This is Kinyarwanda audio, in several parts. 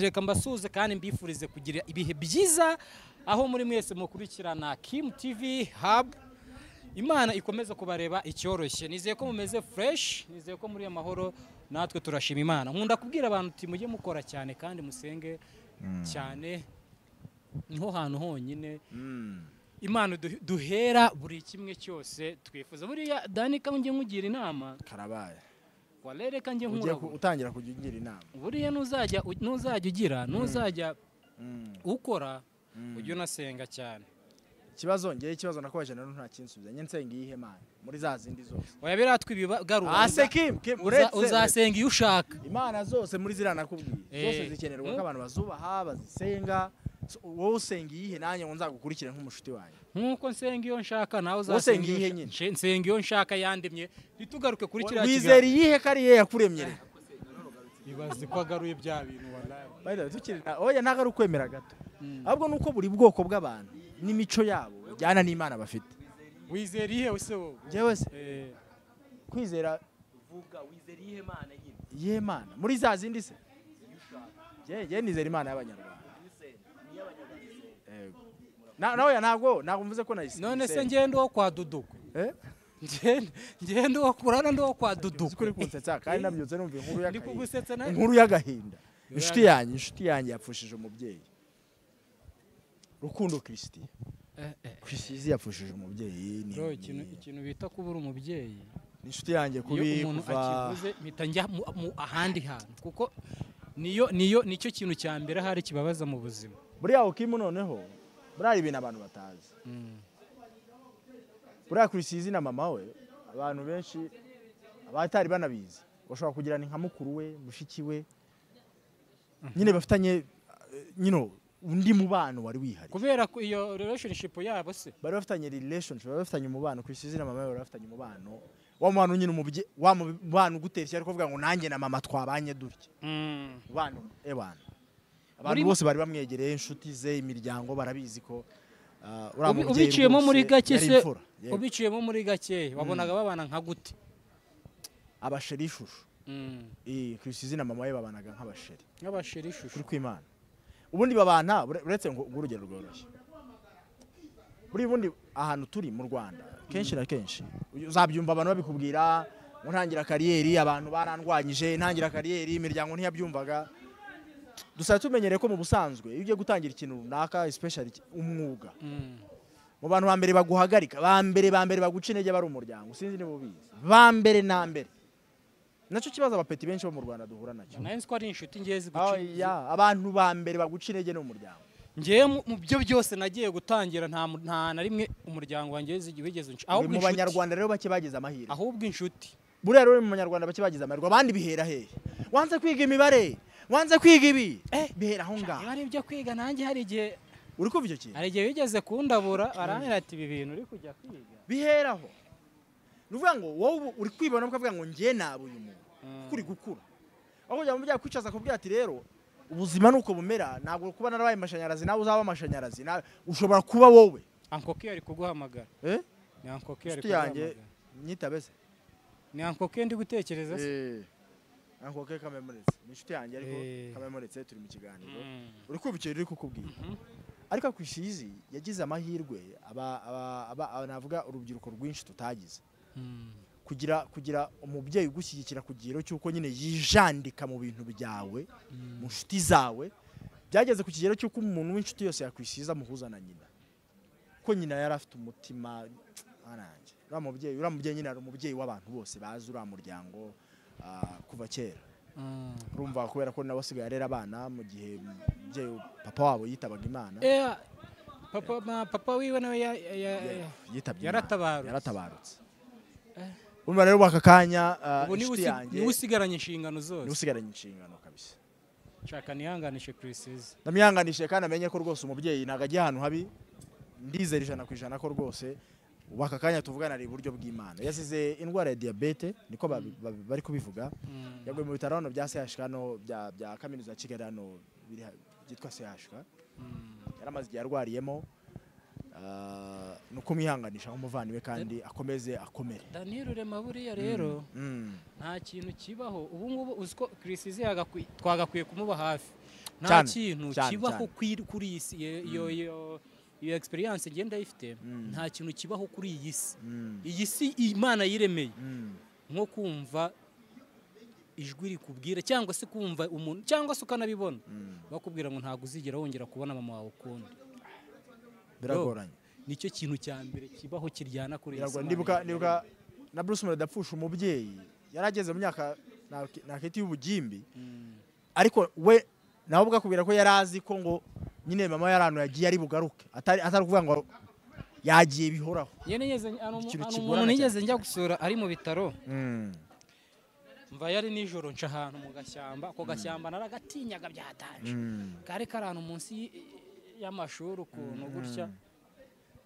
Reka mbasuhuze kandi mbifurize kugira ibihe byiza aho muri mwese mukurikirana Kim TV Hub. Imana ikomeze kubareba icyoroshye. Nizeye ko mumeze fresh, nizeye ko muri amahoro, natwe turashima Imana. Nkunda kubwira abantu uti mujye mukora cyane kandi musenge cyane, niho hantu honyine Imana duhera buri kimwe cyose twifuza. Buriya Dani, ka njye nkugira inama. Karabaye. Warereka njye ugiye nkurabura. Utangira kujya ungira inama. Buriya nuzajya ugira, nuzajya ukora, ujye unasenga cyane. Ikibazo ngewe, ikibazo nakomeje nano nta kinsubiza. Njye nsenga iyihe Mana muri za zindi zose? Oya, biratwa ibigarura. Ah se Kim, Kim, uretse Uzasenga iyo ushaka. Imana zose muri ziriya nakubwiye zose zikenerwa ko abantu bazubaha, bazisenga. So, wowe usenga iyihe nanjye ngo nzagukurikire nk'umushuti wanjye? Nk'uko nsenga iyo nshaka, nawe Wowe usenga uzasenga iyo iyihe ushaka. nyine? Nsenga iyo nshaka yandemye. Ntitugaruke kuri kiriya Wizera kiganiro. iyihe ko ari iye yakuremye reka? Ibaze ko agaruye bya bintu, wallahi. By the way, tukiri oya, ntabwo ari ukwemera gato, ahubwo nuko buri bwoko bw'abantu n'imico yabo bijyana n'Imana bafite. Wizera iyihe se wowe? Njyewe se kwizera Vuga, wizera iyihe Mana nyine? Iyihe Mana muri za zindi se? Njye nizera Imana y'Abanyarwanda. Yego. Nawe ntabwo mvuze ko nayise. None se ngende uwo kwa Duduku? Eh? Ngende uwo kurana ndi uwo kwa Uzi ko Duduku? Uri kunsetsa kandi nabyutse numva inkuru Ndi y'agahinda. kugusetsa na Inkuru y'agahinda. Inshuti yanjye yapfushije umubyeyi. Rukundo Christian. Christian yapfushije umubyeyi ni Bro, ikintu bita kubura umubyeyi, ni inshuti yanjye iyo kubi umuntu kuva akivuze mpita njya mu ahandi hantu, kuko niyo nicyo kintu cya mbere ahari kibabaza mu buzima. Buriya ukimu noneho buriya hari ibintu abantu batazi. Buriya Christian na mama we, abantu benshi abatari banabizi bashobora kugira ni nka mukuru we, mushiki we nyine, bafitanye nyine undi mubano wari wihariye. Kubera ko iyo relationship yabo se? Bari bafitanye relationship, bari bafitanye umubano. Christian na mama we bari bafitanye umubano, wa mubano nyine umubye, wa mubano ugutera ishyari kuvuga ngo nanjye na mama twabanye dutya. Umubano ebana abantu bose bari bamwegereye, inshuti ze, imiryango, barabizi ko uriya mubyeyi Ubiciyemo muri rwose gake yari se, imfura. Yego. ubiciyemo muri gake, wabonaga babana nka gute? Abasheri ishusho. Christian na mama we babanaga nk'abasheri. Nk'abasheri ishusho. Kuri kw'Imana ubundi babana uretse ngo urugero rworoshye, buri bundi ahantu turi mu Rwanda, kenshi na kenshi uzabyumva abantu babikubwira ngo ntangira carrière abantu barandwanyije, ntangira carrière imiryango ntiyabyumvaga. Dusanzwe tumenyereye ko mu busanzwe iyo ugiye gutangira ikintu runaka, especially umwuga, mu bantu ba mbere baguhagarika, ba mbere baguca intege bari umuryango. Sinzi niba ubizi, ba mbere na mbere. Nacyo kibazo abapeti benshi bo mu Rwanda duhura nacyo. Nari nzi ko ari inshuti ngiye Oya, abantu ba mbere baguca intege ni umuryango. Ngewe mu byo byose nagiye gutangira, nta na rimwe umuryango wanjye wigeze unca, Uri ahubwo mu inshuti. Banyarwanda rero bake bagize amahirwe. Ahubwo inshuti. Buriya rero uri mu Banyarwanda bake bagize amahirwe. Abandi bihera hehe? Wanze kwiga imibare, wanze kwiga ibi, bihera aho ngaho. Niba ari ibyo kwiga, nanjye hari igihe Uri kumva icyo kintu? hari igihe bigeze kundabura, arambwira ati: "Ibi bintu uri kujya kwiga." Biheraho. Ni ukuvuga ngo wowe ubu uri kwibona ukavuga ngo njye naba uyu muntu, kuko uri gukura, aho kugira ngo umubyeyi akwicaza akubwira ati: "Rero ubuzima ni uko bumera, ntabwo kuba narabaye amashanyarazi nawe uzaba amashanyarazi, ushobora kuba wowe." Ankoke ari kuguhamagara. Eh? Ni Ankoke ari Inshuti yanjye. kuguhamagara. Nyitabe se. Ni Ankoke ndi gutekereza se. Ankoke kamemuretse ni inshuti yanjye, ariko kamemuretse turi mu kiganiro. Uri kumva icyo uri kukubwira? Ariko ku isizi yagize amahirwe navuga urubyiruko rwinshi tutagize, kugira umubyeyi ugushyigikira ku kigero cy'uko nyine yijandika mu bintu byawe, mu nshuti zawe. Byageze ku kigero cy'uko umuntu w'inshuti yose yakwisiza amuhuza na nyina, ko nyina yari afite umutima aranjye. Uriya mubyeyi nyine ari umubyeyi w'abantu bose bazi uriya muryango kuva kera. Urumva, kubera ko nawe asigaye arera abana mu gihe umubyeyi, papa wabo, yitabaga Imana. Papa wiwe nawe Yitabye Imana. Yaratabarutse. Yaratabarutse. Urumva rero aka kanya Ubu niwe inshuti yanjye niwe usigaranye inshingano niwe zose. Usigaranye inshingano kabisa. Nshaka nihanganishe Chriss. Ndamwihanganishije kandi amenye ko rwose umubyeyi ntabwo agiye ahantu habi. Ndizera 100% ko rwose ubu aka kanya tuvugana ari iburyo bw'Imana. Yasize indwara ya diyabete, niko bari kubivuga. Yaguye mu bitaro hano bya CHK, hano bya Kaminuza ya Kigali hano byitwa CHK. Yaramaze igihe arwariyemo. Ni ukumwihanganisha nk'umuvandimwe kandi akomeze akomere. Daniel Rema, buriya rero nta kintu kibaho ubu ngubu. Uzi ko Chris twagakwiye kumuba hafi. Nta kintu kibaho kuri iyi si, iyo experience ngenda ifite, nta kintu kibaho kuri iyi si. Iyi si Imana yiremeye nko kumva ijwi rikubwira cyangwa se kumva umuntu cyangwa se ukanabibona bakubwira ngo ntago uzigera wongera kubona mama wawe ukundi. Biragoranye. Nicyo kintu cya mbere kibaho kiryana kuri iyi si. Ndibuka na Bruce Melody apfusha umubyeyi yarageze mu myaka nakiti y'ubugimbi, ariko we nawe ubwo akubwira ko yarazi ko ngo nyine mama yaranu yagiye ari bugaruke, atari kuvuga ngo yagiye bihoraho. Umuntu nigeze njya gusura ari mu bitaro, mva yari nijoro nca ahantu mu gashyamba, ako gashyamba naragatinyaga byatanje, kari karano munsi y'amashuri ukuntu gutya,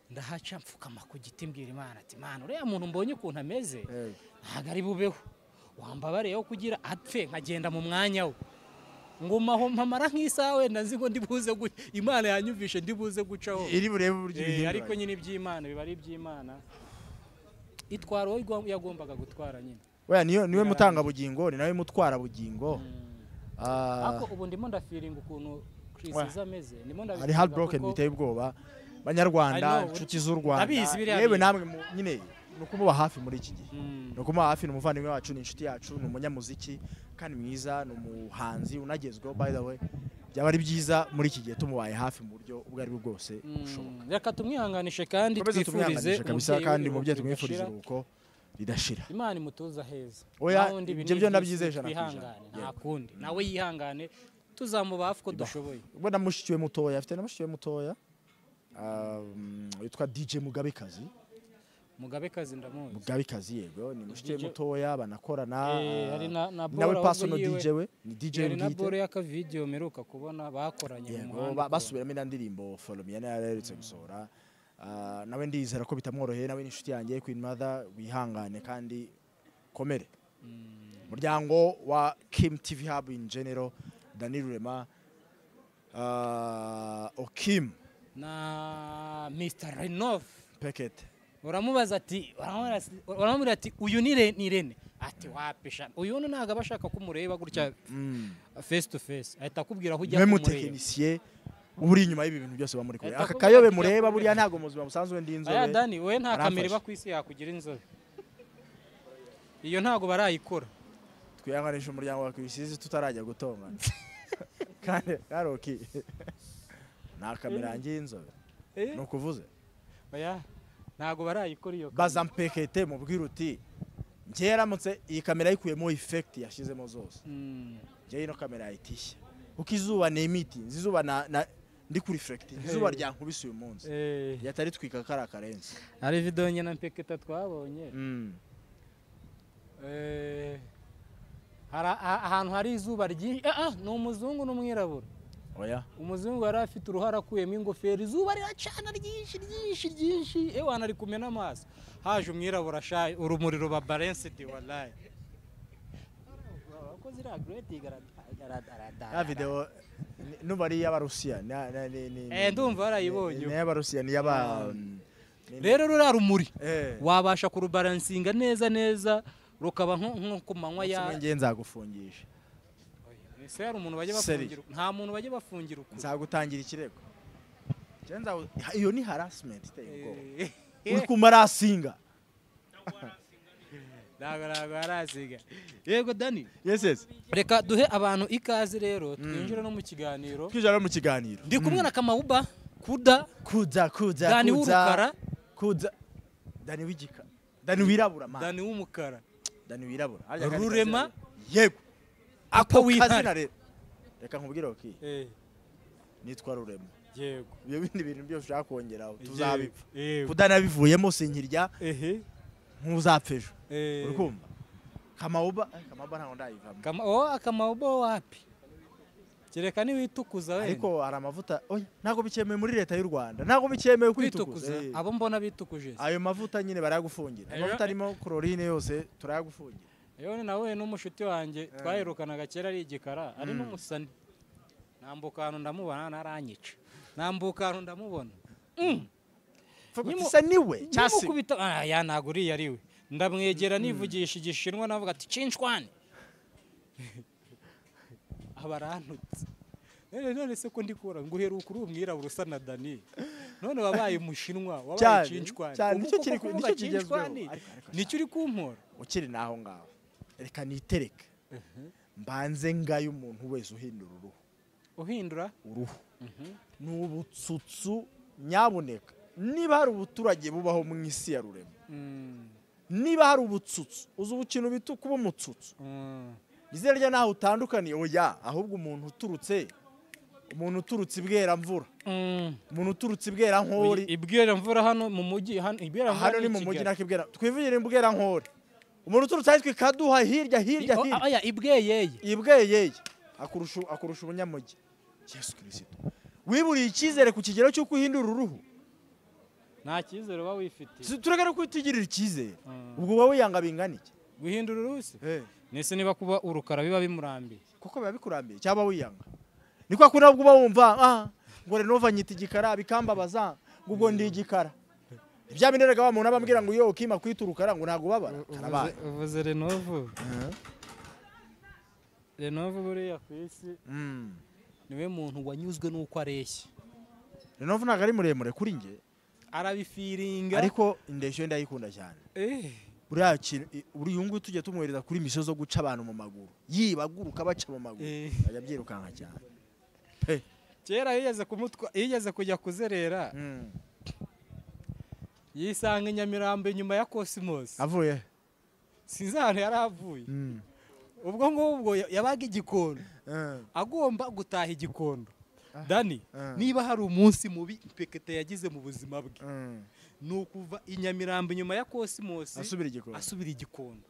ndahaca mfukama ku giti mbwira Imana ati Imana uriya muntu mbonye ukuntu ameze ntago ari bubeho, wambabareyeho kugira apfe nkagenda mu mwanya we, ngumaho mpamara nk'isaha wenda nzi ngo ndibuze Imana yanyumvishe ndibuze gucaho iri burebe uburyo ibihindura. Ariko nyine iby'Imana biba ari iby'Imana, itwara uwo yagombaga gutwara nyine. Oya niyo niwe mutanga bugingo, ni nawe mutwara bugingo. Ako ubu ndimo ndafiringa ukuntu Chris ameze, ndimo ndabiringa ari heartbroken biteye ubwoba. Banyarwanda, inshuti z'u Rwanda, yewe namwe nyine nukumuba hafi muri iki gihe. Nukumuba hafi ni umuvandimwe wacu, ni inshuti yacu, ni umunyamuziki kandi mwiza, ni umuhanzi unagezweho by the way. Byaba ari byiza muri iki gihe tumubaye hafi mu buryo ubwo ari bwo bwose bushoboka. Reka tumwihanganishe kandi twifurize kabisa, kandi umubyeyi tumwifurize uruhuko ridashira. Imana imutuza heza. Oya ibyo byo ndabyizeje 100%. Nta kundi nawe yihangane, tuzamuba hafi ko dushoboye. Ubwo namushikiwe mutoya, afite namushikiwe mutoya witwa DJ Mugabekazi. Mugabekazi ndamuzi. Mugabekazi yego ni mushike mutoya banakorana. Hari na nawe personal DJ we ni DJ bwite. Na boro yaka video meruka kubona bakoranye mu muhanda basubiramo indirimbo Follow Me yari gusohora. Nawe ndizera ko bitamworoheye, nawe n'inshuti yanjye Queen Mother wihangane kandi komere. Muryango wa Kim TV Hub in general, Daniel Rema, Okim na Mr Renov Peket. Uramubaza ati uramubwira ati uyu ni Rene, ati wapisha uyu ntago abashaka kumureba gutya face to face, ahita akubwira aho ujya kumureba. Technicien uri inyuma y'ibi bintu byose bamuri kure. Aka kayobe mureba buriya ntago muzima busanzwe ndi inzobe. Aya Dani we nta kamera iba ku isi yakugira inzobe. Iyo ntago barayikora. Twihanganisha umuryango wa Kwisizi tutarajya gutongana. Kandi karoki nta kamera yanjye y'inzobe. Nukuvuze? Oya ntago barayikora iyo. Baza mpekete mubwira uti njye yaramutse iyi kamera yikuyemo effect yashizemo zose. Njye ino kamera yayitishye. Uko izuba ni imiti, izuba na ndi kuri reflect, izuba ryankubise uyu munsi. Yatari twika kara karenze. Hari video nye na mpeketa twabonye. Hari ahantu hari izuba ryinshi, ni umuzungu n'umwirabura. Oya. Umuzungu yari afite uruhara akuyemo ingofero, izuba riracana ryinshi ryinshi ryinshi, ewana ari kumena amaso. Haje umwirabura sha urumuri ruba balanced wallahi. Ya video nuba ari y'Abarusiya ni ndumva barayibonye. Ni y'Abarusiya ni y'aba rero rura rumuri wabasha kurubalansinga neza neza rukaba nko ku manywa ya ngiye nzagufungisha. Ese hari umuntu bajye bafungira? Nta muntu bajye bafungira uko. Nzagutangira ikirego. Iyo ni harassment iteye ubwoba. Uri kumarasinga. Ntabwo arasiga. Yego Dani. Yes yes. Reka duhe abantu ikaze rero twinjire no mu kiganiro. Twinjira no mu kiganiro. Ndi kumwe na Kamauba Kuda Kuda Kuda Dani w'urukara Kuda Dani w'igika Dani wirabura man. Dani w'umukara Dani wirabura. Rurema yego. Ako kazina rero. Reka nkubwire okay. Nitwa Rurema. Yego. Ibyo bindi bintu byose ushaka kongeraho tuzabipfa. Kuda nabivuyemo sinkirya. Ntuzapfa ejo. Urikumva? Kamauba Kamauba ntago ndayivamo. Kamauba wapi? Kereka ni witukuza wenda. Ariko hari amavuta oya ntago bikemewe muri leta y'u Rwanda. Ntago bikemewe kwitukuza. Abo mbona bitukuje. Ayo mavuta nyine barayagufungira. Amavuta arimo chlorine yose turayagufungira. Yewe nawe n'umushuti wanjye twaherukanaga kera ari igikara ari n'umusani. Nambuka ahantu ndamubona naranyica. Nambuka ahantu ndamubona. Fugutisa niwe cyasi. Nimukubita ya naguriye ariwe. Ndamwegera nivugisha igishinwa navuga ati cinshwane. Abarantutse. None se ko ndi kubura ngo uheruka uri umwirabura usa na Dani, none wabaye umushinwa, wabaye cinchwani. Nicyo kiri, nicyo kigezweho. Nicyo uri kumpora ukiri naho ngaho. Reka nitereke mbanze ngayo umuntu wese uhindura uruhu. Uhindura uruhu n'ubutsutsu nyaboneka. Niba hari ubuturage bubaho mu isi ya rurema, niba hari ubutsutsu, uzi ubukino bita kuba umutsutsu, izina rya naho utandukaniye, oya, ahubwo umuntu uturutse ibwera mvura, umuntu uturutse ibwera nkori, ibwera mvura hano mu mujyi, hano ibwera hano ni mu mujyi nakibwera, twivugire ibwera nkori, umuntu uturutse ahitwa Ikaduha hirya hirya hirya, oya ibweyeye, ibweyeye akurusha ubunyamujyi. Yesu Kristo, wiburiye icyizere ku kigero cy'uko uhindura uruhu. Nta cyizere uba wifitiye. Turagara ko utigirira icyizere, ubwo wowe wiyanga bingana iki? Guhindura uruhu se? Nese niba kuba urukara biba bimurambiye, kuko biba bikurambiye cyangwa wiyanga. Ni kwa kundi ubwo uba wumva ngo Renova nyita igikara bikambabaza, ngo ubwo ndi igikara. Ibya binderega wa muntu abambwira ngo iyo ukima kwita urukara ngo ntago ubabara. Karabaye. Uvuze Renova. Renova buriya ku isi niwe muntu wanyuzwe nuko areshya. Renova ntago ari muremure kuri nge, arabifiringa, ariko indeshyo ndayikunda cyane. Buriya uri yungu tujye tumwohereza kuri misiyo zo guca abantu mu maguru, yibaguruka baca mu maguru, ajya byirukanka cyane. Kera yigeze kujya kuzerera, yisanga i Nyamirambo inyuma ya Cosmos. Avuye sinzi ahantu yari avuye. Ubwo ngubwo yabaga Igikondo, agomba gutaha Igikondo. Dani, niba hari umunsi mubi Mpekete yagize mu buzima bwe, ni ukuva i Nyamirambo inyuma ya Cosmos asubira Igikondo.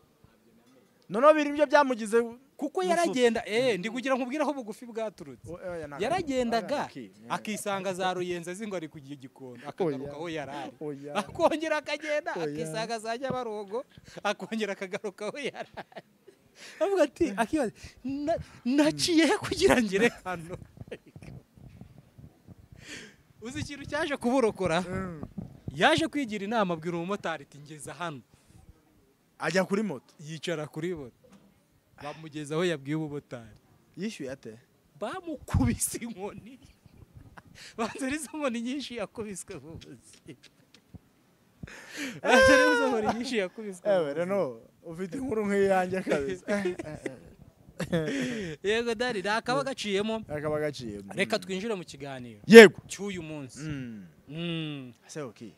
Noneho biri byo byamugize, kuko yaragenda ndi kugira nkubwira aho bugufi bwaturutse. Yaragendaga akisanga za Ruyenzi azi ngo ari kugiye Igikondo, akagaruka aho yarari, akongera akagenda akisanga za Nyabarongo, akongera akagaruka aho yarari. Avuga ati akibaza naciye he kugira ngere hano. Uzi ikintu cyaje kuburokora? Yaje kwigira inama abwira umumotari ati ngeza hano, ajya kuri moto, yicara kuri moto, bamugeza aho yabwiye umumotari. Yishyuye ate? Bamukubise inkoni, banza ari zo nkoni nyinshi yakubiswe mu buzima. Banza ari zo nkoni nyinshi yakubiswe. Ewe Reno ufite inkuru nk'iyanjye kabisa. Yego Dani, nakaba gaciyemo. Akaba gaciyemo. Reka twinjire mu kiganiro. Yego. Cy'uyu munsi. Ase okay.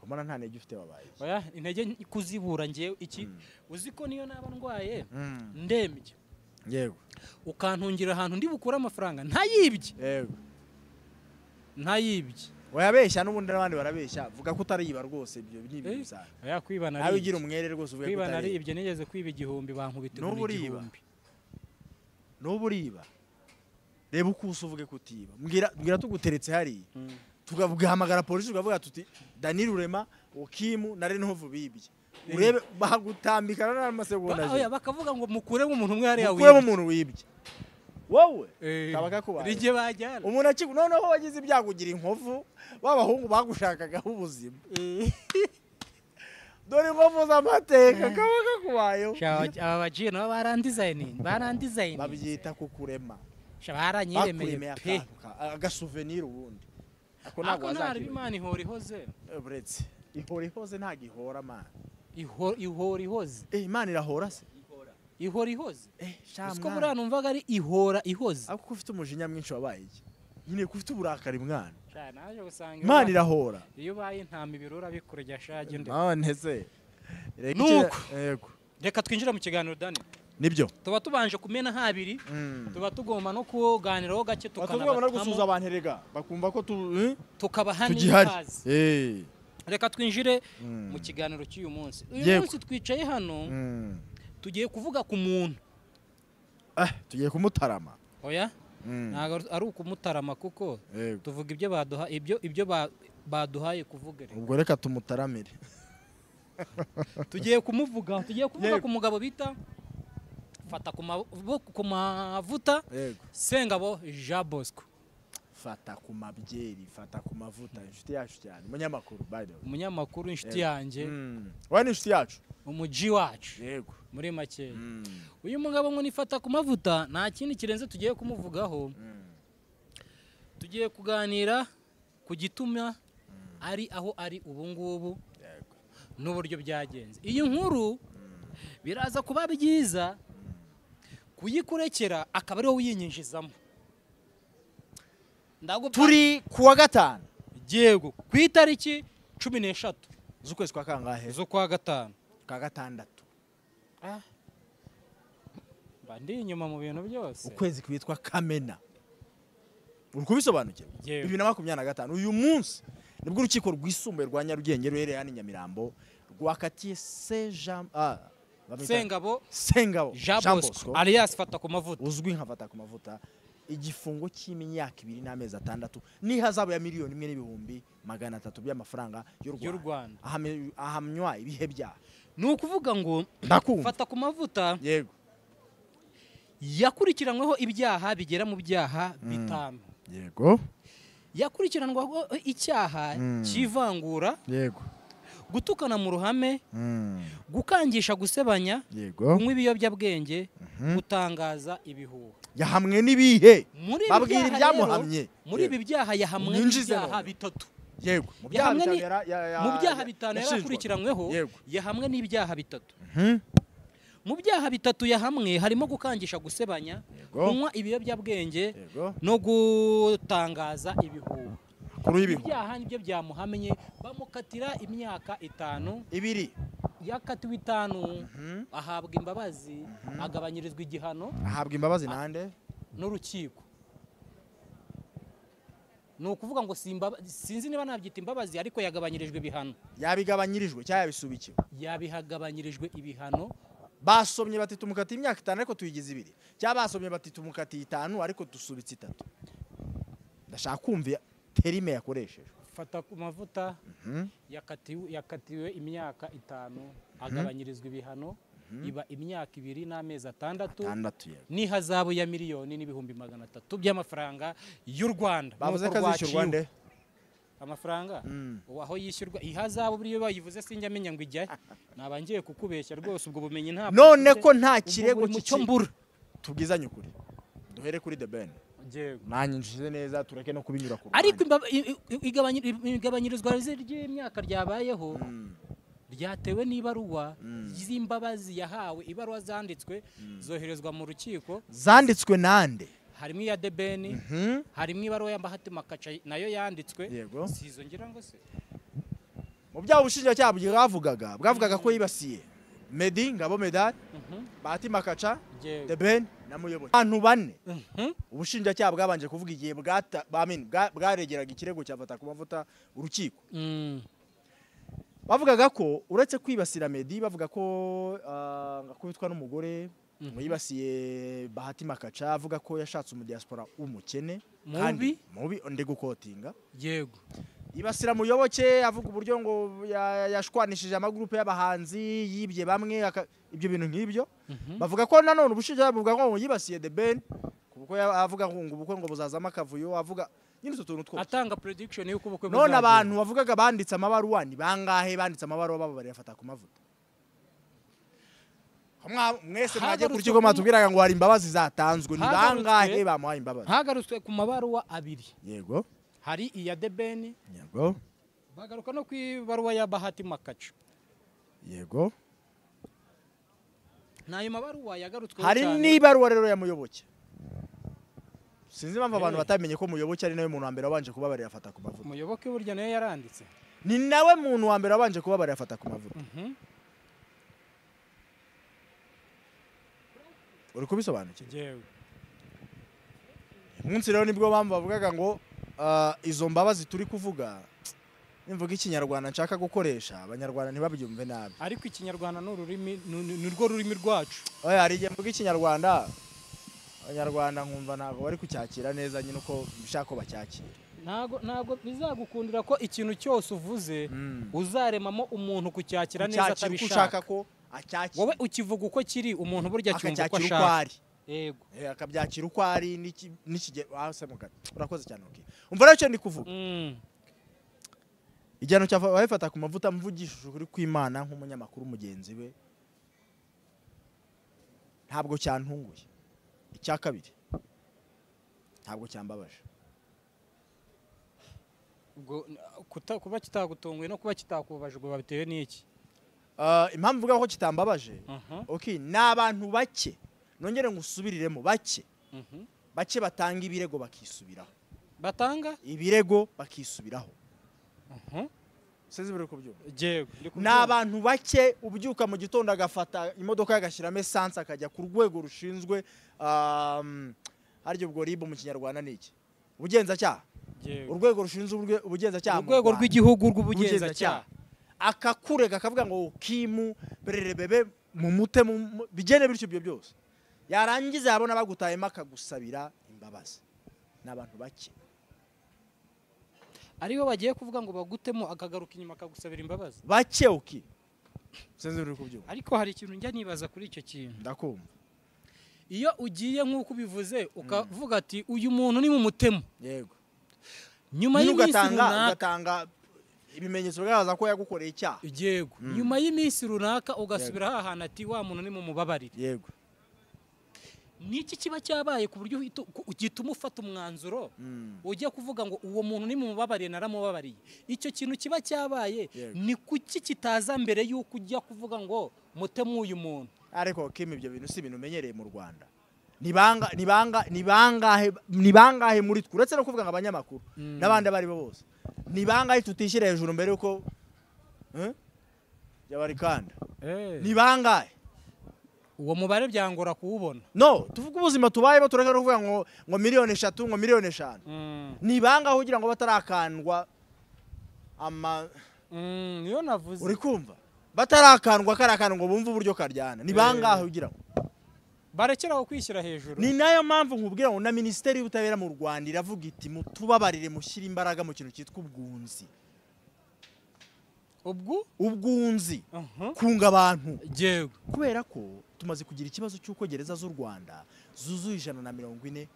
Komana nta ntege ufite wabaye. Oya, intege kuzibura ngiye iki? Uzi ko niyo naba ndwaye ndembye. Yego. Ukantungira ahantu ndi bukura amafaranga ntayibye. Yego. Ntayibye. Wayabeshya n'ubundi n'abandi barabeshya, vuga ko utariba rwose, ibyo ni ibintu bisanzwe. Oya, kwiba nari. Nawe ugira umwere rwose uvuge ko utariba. Kwiba nari ibyo, nigeze kwiba 1000 bankubita 1000. N'ubu uriba. Reba uko uvuge kutiba. Mbwira tuguteretse hariya. Tugahamagara polisi tukavuga tuti Dani Rurema, Okimu na Renova bibye. Urebe bagutambikana n'amasegonda. Oya, bakavuga ngo mukuremo umuntu umwe hariya wibye. Mukuremo umuntu wibye. Wowe kabaka kubaye. Rije bajyana. Umuntu akigu noneho wagize ibyago ugira inkovu, babahungu bagushakagaho ubuzima. Dore inkovu z'amateka kabaka kubayeho. Aba bagiye nabo barandesigning, barandesigning. Babyita kukurema. Baranyiremeye pe. Agasouvenir ubundi. Ako ntabwo Imana ihora ihoze. Buretse ihora ihoze ntago ihora Mana. Ihora ihoze. Imana irahora se? Ihora ihoze. Uko buriya numvaga ari ihora ihoze. Ariko ufite umujinya mwinshi wabaye iki? Nyine ko ufite uburakari mwana. Naje gusanga Imana irahora. Iyo ubaye intama ibirura bikurya shage nde. None se. Nuko reka twinjire mu kiganiro Dani. Nibyo. Tuba tubanje kumena habiri, tuba tugomba no kuganiraho gake tukanaba no gusuza abantu erega bakumva ko tukabaha n'ikaze. Reka twinjire mu kiganiro cy'uyu munsi. Uyu munsi twicaye hano tugiye kuvuga ku muntu. Tugiye kumutarama. Oya? Ntabwo ari ukumutarama kuko tuvuga ibyo baduha, ibyo baduhaye kuvuga. Ubwo reka tumutaramire. Tugiye kumuvuga, tugiye kuvuga ku mugabo bita Fata ku mavuta Sengabo Jean Bosco. Fata ku mabyeri, fata ku mavuta, inshuti yacu cyane, umunyamakuru by the way. Umunyamakuru inshuti yanjye. Wowe ni inshuti yacu. Umuji wacu. Yego. Muri make. Uyu mugabo ngo nifata ku mavuta nta kindi kirenze tugiye kumuvugaho. Tugiye kuganira ku gituma ari aho ari ubu ngubu n'uburyo byagenze. Iyi nkuru biraza kuba byiza kuyikurekera akaba ariwo wiyinyinjizamo. Turi kuwa gatanu yego ku itariki 13 z'ukwezi kwa kangahe? Z'ukwa gatanu. Ka gatandatu. Bandi inyuma mu bintu byose. Ukwezi kwitwa Kamena. Uri kubisobanukirwa? 2025 uyu munsi nibwo urukiko rwisumbuye rwa Nyarugenge ruherereye hano i Nyamirambo rwakatiye Sengabo Jean Bosco alias Fata ku mavuta, uzwi nka Fata ku mavuta, igifungo cy'imyaka 2 n'amezi 6 n'ihazabu ya 1,300,000 by'amafaranga y'u Rwanda. Ahamywa ibihe byaha. Ni ukuvuga ngo Fata ku mavuta yego yakurikiranyweho ibyaha bigera mu byaha 5. Yego yakurikiranwaho icyaha cy'ivangura, yego gutukana mu ruhame, gukangisha gusebanya, kunywa ibiyobyabwenge, gutangaza ibihuha. Yahamwe n'ibihe? Babwira ibyamuhamye. Muri ibi byaha yahamwe n'ibyaha 3. Yego mu byaha 5 yarakurikiranyweho, yahamwe n'ibyaha 3. Mu byaha 3 yahamwe harimo gukangisha gusebanya, kunywa ibiyobyabwenge no gutangaza ibihuha. Ibyaha nibyo byamuhamye, bamukatira imyaka 5. 2 yakatiwe 5, ahabwa imbabazi, agabanyirizwa igihano. Ahabwa imbabazi nande? N'urukiko. Ni ukuvuga ngo sinzi niba nabyita imbabazi, ariko yagabanyirijwe ibihano. Yabigabanyirijwe cyangwa yabisubikiwe? Yabihagabanyirijwe ibihano. Basomye bati tumukatiye imyaka 5 ariko tuyigize 2, cyangwa basomye bati tumukatiye 5 ariko dusubitse 3. Ndashaka kumva terime yakoresheje. Fata ku mavuta yakatiwe imyaka 5, agabanyirizwa ibihano, iba imyaka 2 n'amezi 6 n'ihazabu ya 1,300,000 by'amafaranga y'u Rwanda. Bavuze ko azishyurwa nde amafaranga? Aho yishyurwa ihazabu buriyo bayivuze sinjya amenya ngo ijyahe. Nabangiye kukubeshya rwose, ubwo bumenyi ntabwo. None ko nta kirego kicyambura, tubwizanye ukuri, duhere kuri The Ben. Nanjye nshize neza, tureke no kubinyura ku. Ariko igabanyirizwa ry'imyaka ryabayeho ryatewe n'ibaruwa z'imbabazi yahawe. Ibaruwa zanditswe zoherezwa mu rukiko. Zanditswe nande? Harimo iya The Ben, harimo ibaruwa ya Bahati Makaca nayo yanditswe. Sizo ngira ngo se mu byaha ubushinjacyaha bwavugaga ko yibasiye Meddy Ngabo Medal, Bahati Makaca, The Ben na Muyoboke. Abantu bane ubushinjacyaha bwabanje kuvuga igihe bwaregeraga ikirego cya Fata ku mavuta urukiko. Bavugaga ko uretse kwibasira Meddy, bavuga ko ngakubitwa n'umugore, yibasiye Bahati Makaca, avuga ko yashatse umudiaspora w'umukene mubi mubi, ndi gukotinga. Yego yibasira Muyoboke, avuga uburyo ngo yashwanishije amagurupe y'abahanzi, yibye bamwe, ibyo bintu nk'ibyo. Bavuga ko nanone ubushinjacyaha buvuga ko yibasiye The Ben kuko avuga ngo ubukwe ngo buzazamo akavuyo, avuga nyine utu tuntu twose, atanga prediction y'uko ubukwe buzaza. None abantu bavugaga banditse amabaruwa ni bangahe banditse amabaruwa bababarira Fata ku mavuta? Mwese mwagiye ku rukiko mwatubwiraga ngo hari imbabazi zatanzwe, ni bangahe bamuhaye imbabazi? Hagarutswe ku mabaruwa 2. Yego hari iya The Ben, yego bagaruka no ku ibaruwa ya Bahati Makaca. Yego nayo mabaruwa yagarutswe. Hari n'ibaruwa rero ya Muyoboke. Sinzi impamvu abantu batamenye ko Muyoboke ari nawe muntu wa mbere wabanje kubabarira Fata ku mavuta. Muyoboke burya nayo yaranditse. Ni nawe muntu wa mbere wabanje kubabarira Fata ku mavuta. Uri kubisobanukirwa? Yego. Umunsi rero nibwo bamwe bavugaga ngo izo mbabazi turi kuvuga, nimvuga ikinyarwanda nshaka gukoresha abanyarwanda ntibabyumve nabi. Ariko ikinyarwanda ni ururimi, ni rwo rurimi rwacu. Oya, hari igihe mvuga ikinyarwanda abanyarwanda nkumva ntabwo bari kucyakira neza nyine uko bishaka ko bacyakira. Ntabwo bizagukundira ko ikintu cyose uvuze uzaremamo umuntu kucyakira neza atabishaka. Ko acyakira. Wowe ukivuga uko kiri, umuntu burya cyumva uko ashaka. Yego. Akabyakira uko ari n'ikige wasemuka. Urakoze cyane okay. Umva rero cyo ndi kuvuga. Igihano cya Fata ku mavuta mvugishije ukuri kw'Imana nk'umunyamakuru mugenzi we ntabwo cyantunguye. Icya kabiri ntabwo cyambabaje. Ubwo kuba kitagutunguye no kuba kitakubabaje ubwo babitewe n'iki? Impamvu mvuga ko kitambabaje, okay, ni abantu bake, nongere ngusubiriremo, bake bake batanga ibirego bakisubiraho. Batanga ibirego bakisubiraho. Sinzi biri kubyumva. Ni abantu bake ubyuka mu gitondo agafata imodoka agashyiramo essence akajya ku rwego rushinzwe haryo ubwo RIB mu kinyarwanda ni iki? Ubugenzacyaha. Urwego rushinzwe ubugenzacyaha, urwego rw'igihugu rw'ubugenzacyaha. Akakurega akavuga ngo Kimu bererebebe mu mute bigene bityo ibyo byose. Yarangiza yabona bagutayemo akagusabira imbabazi. Ni abantu bake. Aribo bagiye kuvuga ngo bagutemo akagaruka inyuma akagusabira imbabazi. Bake uki. Sinzi uri kubyumva. Ariko hari ikintu njya nibaza kuri icyo kintu. Ndakumva. Iyo ugiye nk'uko ubivuze ukavuga ati uyu muntu ni mu mutemo. Yego. Nyuma y'iminsi runaka ugatanga ibimenyetso bigaragaza ko yagukoreye icyaha. Yego. Nyuma y'iminsi runaka ugasubira hahana ati wa muntu ni mu mubabarire. Yego. Niki kiba cyabaye ku buryo gituma ufata umwanzuro ujya kuvuga ngo uwo muntu ni mumubabariye naramubabariye? Icyo kintu kiba cyabaye ni kuki kitaza mbere y'uko ujya kuvuga ngo mutemu uyu muntu? Ariko Kim, ibyo bintu si ibintu umenyereye mu Rwanda. Ni bangahe muri twe, uretse no kuvuga ngo abanyamakuru n'abandi abari bo bose, ni bangahe tutishyira hejuru mbere yuko yabarikanda? Ni bangahe? Uwo mubare byangora kuwubona. No, tuvuga ubuzima tubayemo, tureka no kuvuga ngo miliyoni 3 ngo miliyoni 5. Ni bangahe ugira ngo batarakandwa ama niyo navuze. Uri kumva? Batarakandwa karakandwa ngo bumve uburyo karyana. Ni bangahe ugira ngo barekeraho kwishyira hejuru? Ni nayo mpamvu nkubwira ngo na Minisiteri y'Ubutabera mu Rwanda iravuga iti mutubabarire mushyire imbaraga mu kintu cyitwa ubwunzi. Ubwunzi. Kunga abantu. Yego. Kubera ko tumaze kugira ikibazo cy'uko gereza z'u Rwanda zuzuye 140%.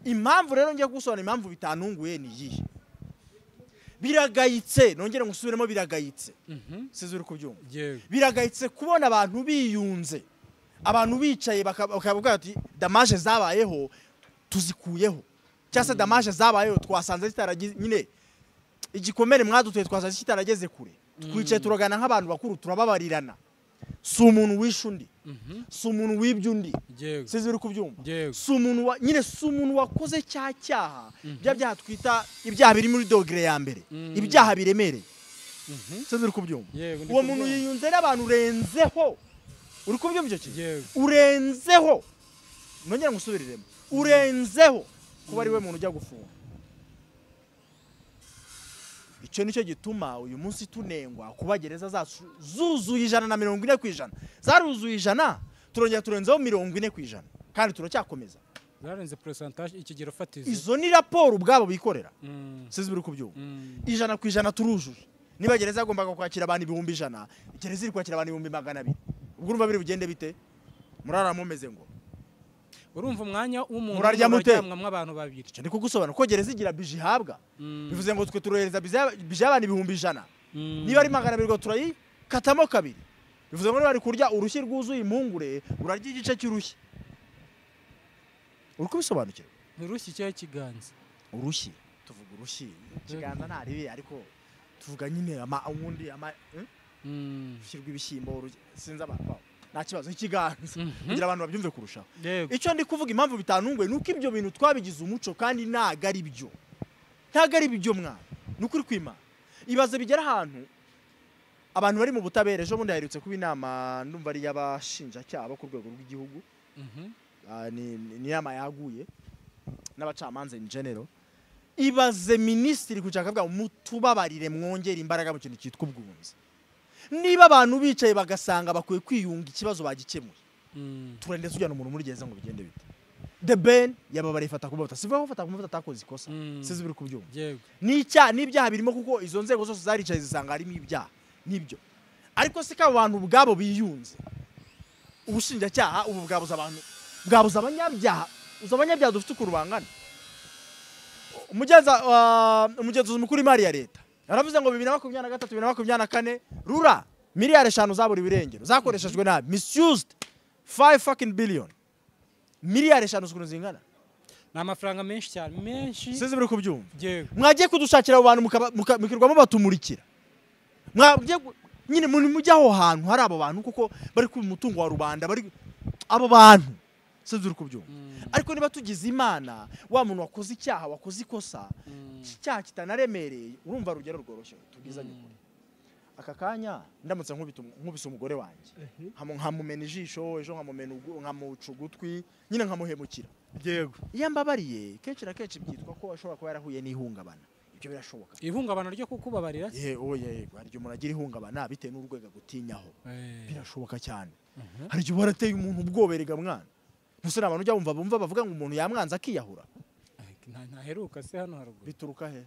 Impamvu rero ngiye gusobanura impamvu bitanunguye ni iyihe? Biragayitse, nongere ngusubiremo, biragayitse. Sizi uri kubyumva. Biragayitse kubona abantu biyunze, abantu bicaye bakavuga ati damage zabayeho tuzikuyeho, cyangwa se damage zabayeho twasanze zitaragize nyine igikomere mwaduteye twasanze kitarageze kure. Twicaye turagana nk'abantu bakuru turababarirana. Si umuntu wishe undi, si umuntu wibye undi, sizi uri kubyumva, si umuntu nyine, si umuntu wakoze cya cyaha, bya byaha twita ibyaha biri muri dogere ya mbere, ibyaha biremereye, sizi uri kubyumva. Uwo muntu yiyunze n'abantu urenzeho, uri kubyumva icyo kintu, urenzeho, nongera ngusubiriremo, urenzeho kuba ari we muntu ujya gufunga. Icyo nicyo gituma uyu munsi tunengwa kuba gereza zacu zuzuye 140%. Zaruzuye 100, turongera turenzeho 40% kandi turacyakomeza. Zarenze percentage ikigero fatizo. Izo ni raporo ubwabo bikorera. Sizi biri kubyumva. 100% turujuje. Niba gereza yagombaga kwakira abantu 100,000, gereza iri kwakira abantu 200,000. Ubwo urumva biri bugende bite? Murara mumeze ngo urumva umwanya w'umuntu uraryamwa abantu babiri. Icyo ndiko gusobanura ko gereza igira bije ihabwa. Bivuze ngo twe turohereza bije y'abantu 100,000. Niba ari 200 ngo turayikatamo kabiri. Bivuze ngo bari kurya urushyi rwuzuye impungure, urarya igice cy'urushyi. Uri kubisobanukirwa? Urushyi cyo kiganza. Urushyi, tuvuga urushyi. Kiganza ntaribi ariko tuvuga nyine ama ubundi ama urushyi rw'ibishyimbo sinzi abantu bawo. Nta kibazo ikiganza kugira abantu babyumve kurushaho. Icyo ndi kuvuga impamvu bitanunguye nuko ibyo bintu twabigize umuco kandi ntago ari byo. Ntago ari byo mwana. Nukuri kwima. Ibaze bigera ahantu abantu bari mu butabera. Ejo bundi haherutse kuba inama ndumva ari y'abashinjacyaha bo ku rwego rw'igihugu. Ni inama yaguye n'abacamanza in general. Ibaze minisitiri kucaka avuga mutubabarire mwongere imbaraga mu kintu cyitwa ubwunzi. Niba abantu bicaye bagasanga bakwiye kwiyunga ikibazo bagikemuye, turende tujyana umuntu muri gereza ngo bigende bite? The Ben yababare ifata ku mavuta, sivuga ko fata ku mavuta atakoze ikosa, sizi biri kubyumva. N'icyaha n'ibyaha birimo kuko izo nzego zose zaricaye zisanga harimo ibyaha nibyo. Ariko se ko abantu ubwabo biyunze, ubushinjacyaha ubu bwabuza abantu, bwabuza abanyabyaha, uza abanyabyaha dufite ukuntu bangana. Umugenzuzi mukuru w'imari ya leta aravuze ngo 2023 2024 rura miliyari 5 zaburiwe irengero zakoreshejwe nabi, misused 5 fucking billion. Miliyari 5 ukuntu zingana. Ni amafaranga menshi cyane, menshi. Sinzi biri kubyumva. Yego. Mwagiye kudushakira abo bantu mukirwamo batumurikira. Mwagiye nyine muri mujya aho hantu hari abo bantu kuko bari ku mutungo wa rubanda, bari abo bantu. Sinzi uri kubyumva. Ariko niba tugize Imana, wa muntu wakoze icyaha, wakoze ikosa, icyaha kitanaremereye, urumva rugero rworoshye tubwizanye ukuri. Aka kanya ndamutse nkubise umugore wanjye, nkamumena ijisho, ejo nkamumena nkamuca ugutwi, nyine nkamuhemukira. Yego. Iyo mbabariye kenshi na kenshi byitwa ko ashobora kuba yarahuye n'ihungabana. Ibyo birashoboka. Ihungabana ryo kukubabarira? Yego, yego, hari igihe umuntu agira ihungabana bitewe n'urwego agutinyaho. Birashoboka cyane. Hari igihe warateye umuntu ubwoberega mwana. Ntuse n'abantu ujya wumva bumva bavuga ngo umuntu yamwanze akiyahura. Ntaheruka se hano haruguru. Bituruka he?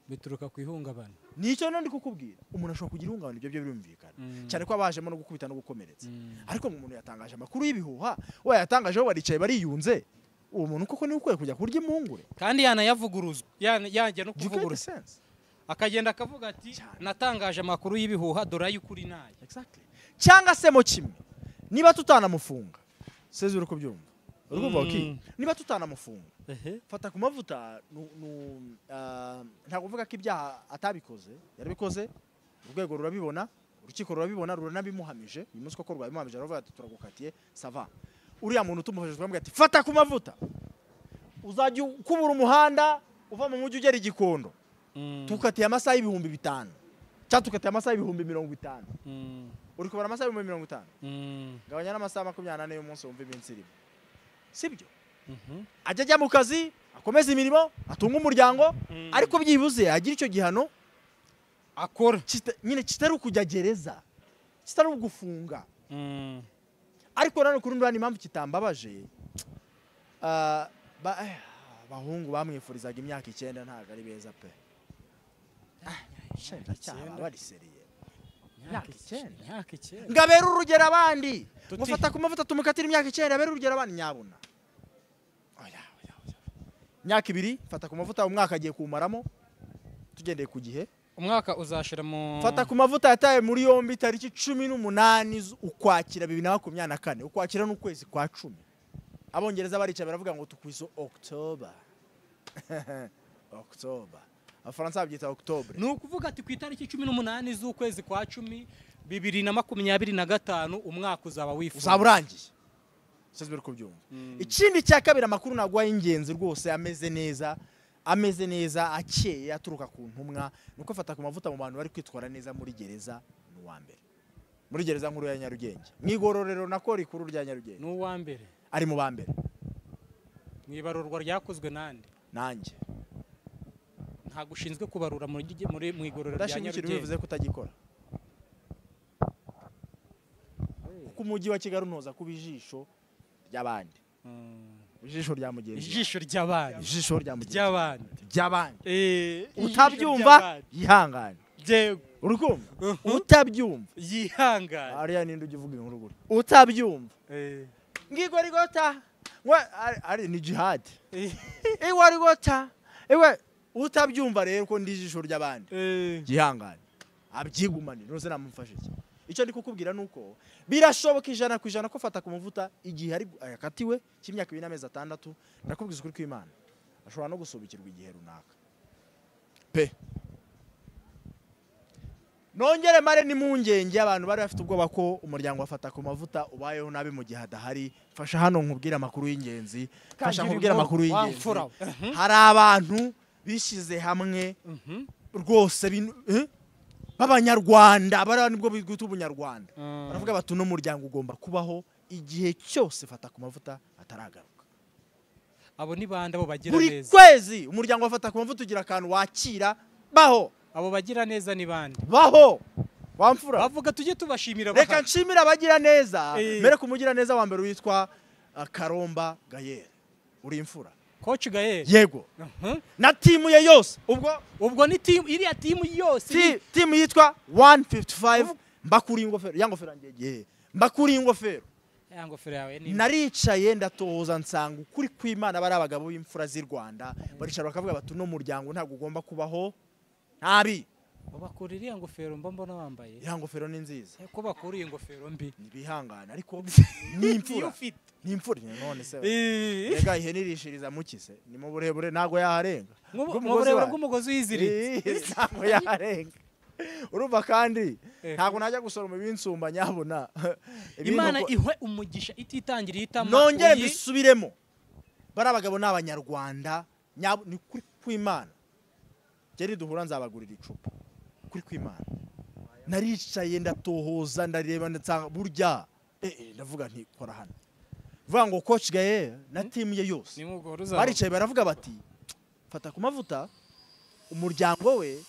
Bituruka ku ihungabana. Nicyo nandi kukubwira. Umuntu ashobora kugira ihungabana, ibyo byo birumvikana. Cyane ko abajemo no gukubita no gukomeretsa. Ariko umuntu yatangaje amakuru y'ibihuha, we yatangaje baricaye bariyunze. Uwo muntu koko ni ukwiye kujya kurya impungure. Kandi yanayavuguruzwa. Yajya no kuvuguruza. Akagenda akavuga ati natangaje amakuru y'ibihuha dore ay'ukuri naye. Exactly. Cyangwa se mo kimwe. Niba tutanamufunga. Sezi uri kubyumva. Uri kumva okay? Niba tutanamufunga. Fata ku mavuta ntabwo uvuga ko ibyaha atabikoze, yarabikoze, urwego rurabibona, urukiko rurabibona, ruranabimuhamije. Uyu munsi koko rwabimuhamije aravuga ati turagukatiye, sava. Uriya muntu tumufashije twamubwira ati fata ku mavuta. Uzajya ukubura umuhanda uva mu mujyi ugera Igikondo. Tukatiye amasaha 5000. Cyangwa tukatiye amasaha 50,000. Uri kubara amasaha 50,000. Gabanya n'amasaha 24 y'umunsi wumva iminsi irimo. Sibyo? Ajya ajya mu kazi, akomeza imirimo, atunga umuryango, ariko byibuze agira icyo gihano akora. Nyine kitari ukujya gereza, kitari ugufunga. Ariko nano kuri ndani impamvu kitambabaje, abahungu bamwifurizaga imyaka 9 ntago ari beza pe. Bari seriye. Imyaka 9. Ngabera urugero abandi. Mufata ku mavuta tumukatira imyaka 9 abera urugero abandi nyabuna. Oya oya oya. Imyaka 2 fata ku mavuta umwaka agiye kumaramo tugendeye ku gihe. Umwaka uzashira mu Fata ku mavuta yataye muri yombi tariki 18 Ukwakira 2024. Ukwakira n'ukwezi kwa 10. Abongereza barica baravuga ngo tukwizo October. October. Abafaransa babyita October. Ni ukuvuga ati ku itariki 18 z'ukwezi kwa 10 2025 umwaka uzaba wifuza. Uzaba urangiye. Sezibere kubyumva. Ikindi cya kabiri amakuru nagwa y'ingenzi rwose ameze neza, ameze neza akeye aturuka ku ntumwa, nuko fata ku mavuta mu bantu bari kwitwara neza muri gereza ni uwa mbere. Muri gereza nkuru ya Nyarugenge. Mwigororero nako rikuru rya Nyarugenge. Ni uwa mbere. Ari mu ba mbere. Mwibarurwa ryakozwe nande? Nanjye. Ntago ushinzwe kubarura muri mwigororero rya Nyarugenge. Bivuze ko utagikora. Kuko umujyi wa Kigali unoza kuba ijisho ry'abandi. Ijisho rya mugenzi. Ijisho ry'abandi. Ijisho rya mugenzi. Ry'abandi. Ry'abandi. Utabyumva yihangane. Yego. Urukumva? Utabyumva yihangane. Ariya ninde ujya uvuga inkuru guri? Utabyumva. Ngigorigota. Ari ni jihad. Igorigota. Ewe utabyumva rero ko ndi ijisho ry'abandi. Yihangane. Abyigumane. Nose namumfashe iki? Icyo ndi kukubwira nuko birashoboka 100% ko fata ku mavuta igihe ari yakatiwe cy'imyaka 2 n'amezi 6, ndakubwiza ukuri kw'Imana. Ashobora no gusubikirwa igihe runaka. Pe. Nongere mare ni mungenge abantu bari bafite ubwoba ko umuryango wafata ku mavuta ubayeho nabi mu gihe adahari. Fasha hano nkubwira amakuru y'ingenzi. Fasha nkubwira amakuru y'ingenzi. Hari abantu bishize hamwe rwose b'abanyarwanda, bari nibwo bwita ubunyarwanda. Baravuga bati no muryango ugomba kubaho igihe cyose fata ku mavuta ataragaruka. Abo ni bande abo bagira neza? Buri kwezi umuryango wafata ku mavuta ugira akantu wakira baho. Abo bagira neza ni bande? Baho. Wamfura. Bavuga tujye tubashimira. Reka nshimira abagira neza. Mere kumugira neza wa mbere witwa Karomba Gayer. Uri imfura. Coach Gayer. Yego. Na timu ye yose. Ubwo ni timu iriya timu yose. Timu yitwa 155 mbakuri ingofero. Ya ngofero ngiye. Mbakuri ingofero. Ya ngofero yawe ni. Naricaye ndatohoza nsanga ukuri kw'Imana bari abagabo b'imfura z'i Rwanda. Baricara bakavuga bati no muryango ntabwo ugomba kubaho nabi. Bakura iriya ngofero mba mbona wambaye. Iriya ngofero ni nziza. Ko bakura iyi ngofero mbi. Nibihangana ariko ni imfura. Ni imfura none se. Rega ihene irishiriza mukise ni mu burebure ntago yaharenga. Mu burebure bw'umugozi uyiziritse. Ntago yaharenga. Urumva kandi ntago najya gusoroma ibinsumba nyabona. Imana ihwe umugisha ititangiriye itama. Nongere mbisubiremo. Bari abagabo n'abanyarwanda ni kuri kw'Imana. Jeri duhura nzabagurira icupa. Kuri kw'Imana. Naricaye ndatohoza ndareba ndasanga burya ndavuga nti kora hano. Vuga ngo coach Gaye na team ye yose. Baricaye baravuga bati fata ku mavuta umuryango we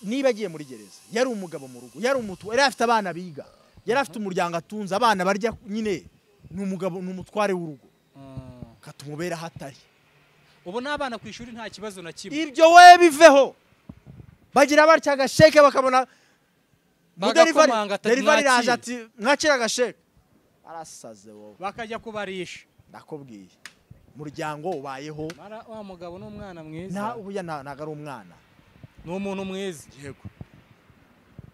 niba agiye muri gereza yari umugabo mu rugo yari umutu yari afite abana biga yari afite umuryango atunze abana barya nyine ni umugabo ni umutware w'urugo katumubera hatari ubu n'abana ku ishuri nta kibazo na kimwe ibyo we biveho bagira batya agasheke bakabona delivery raje ati mwakira agasheke arasaze wowe bakajya kubarisha ndakubwiye umuryango ubayeho wa mugabo n'umwana mwiza na ubuya ntago ari umwana ni umuntu mwiza yego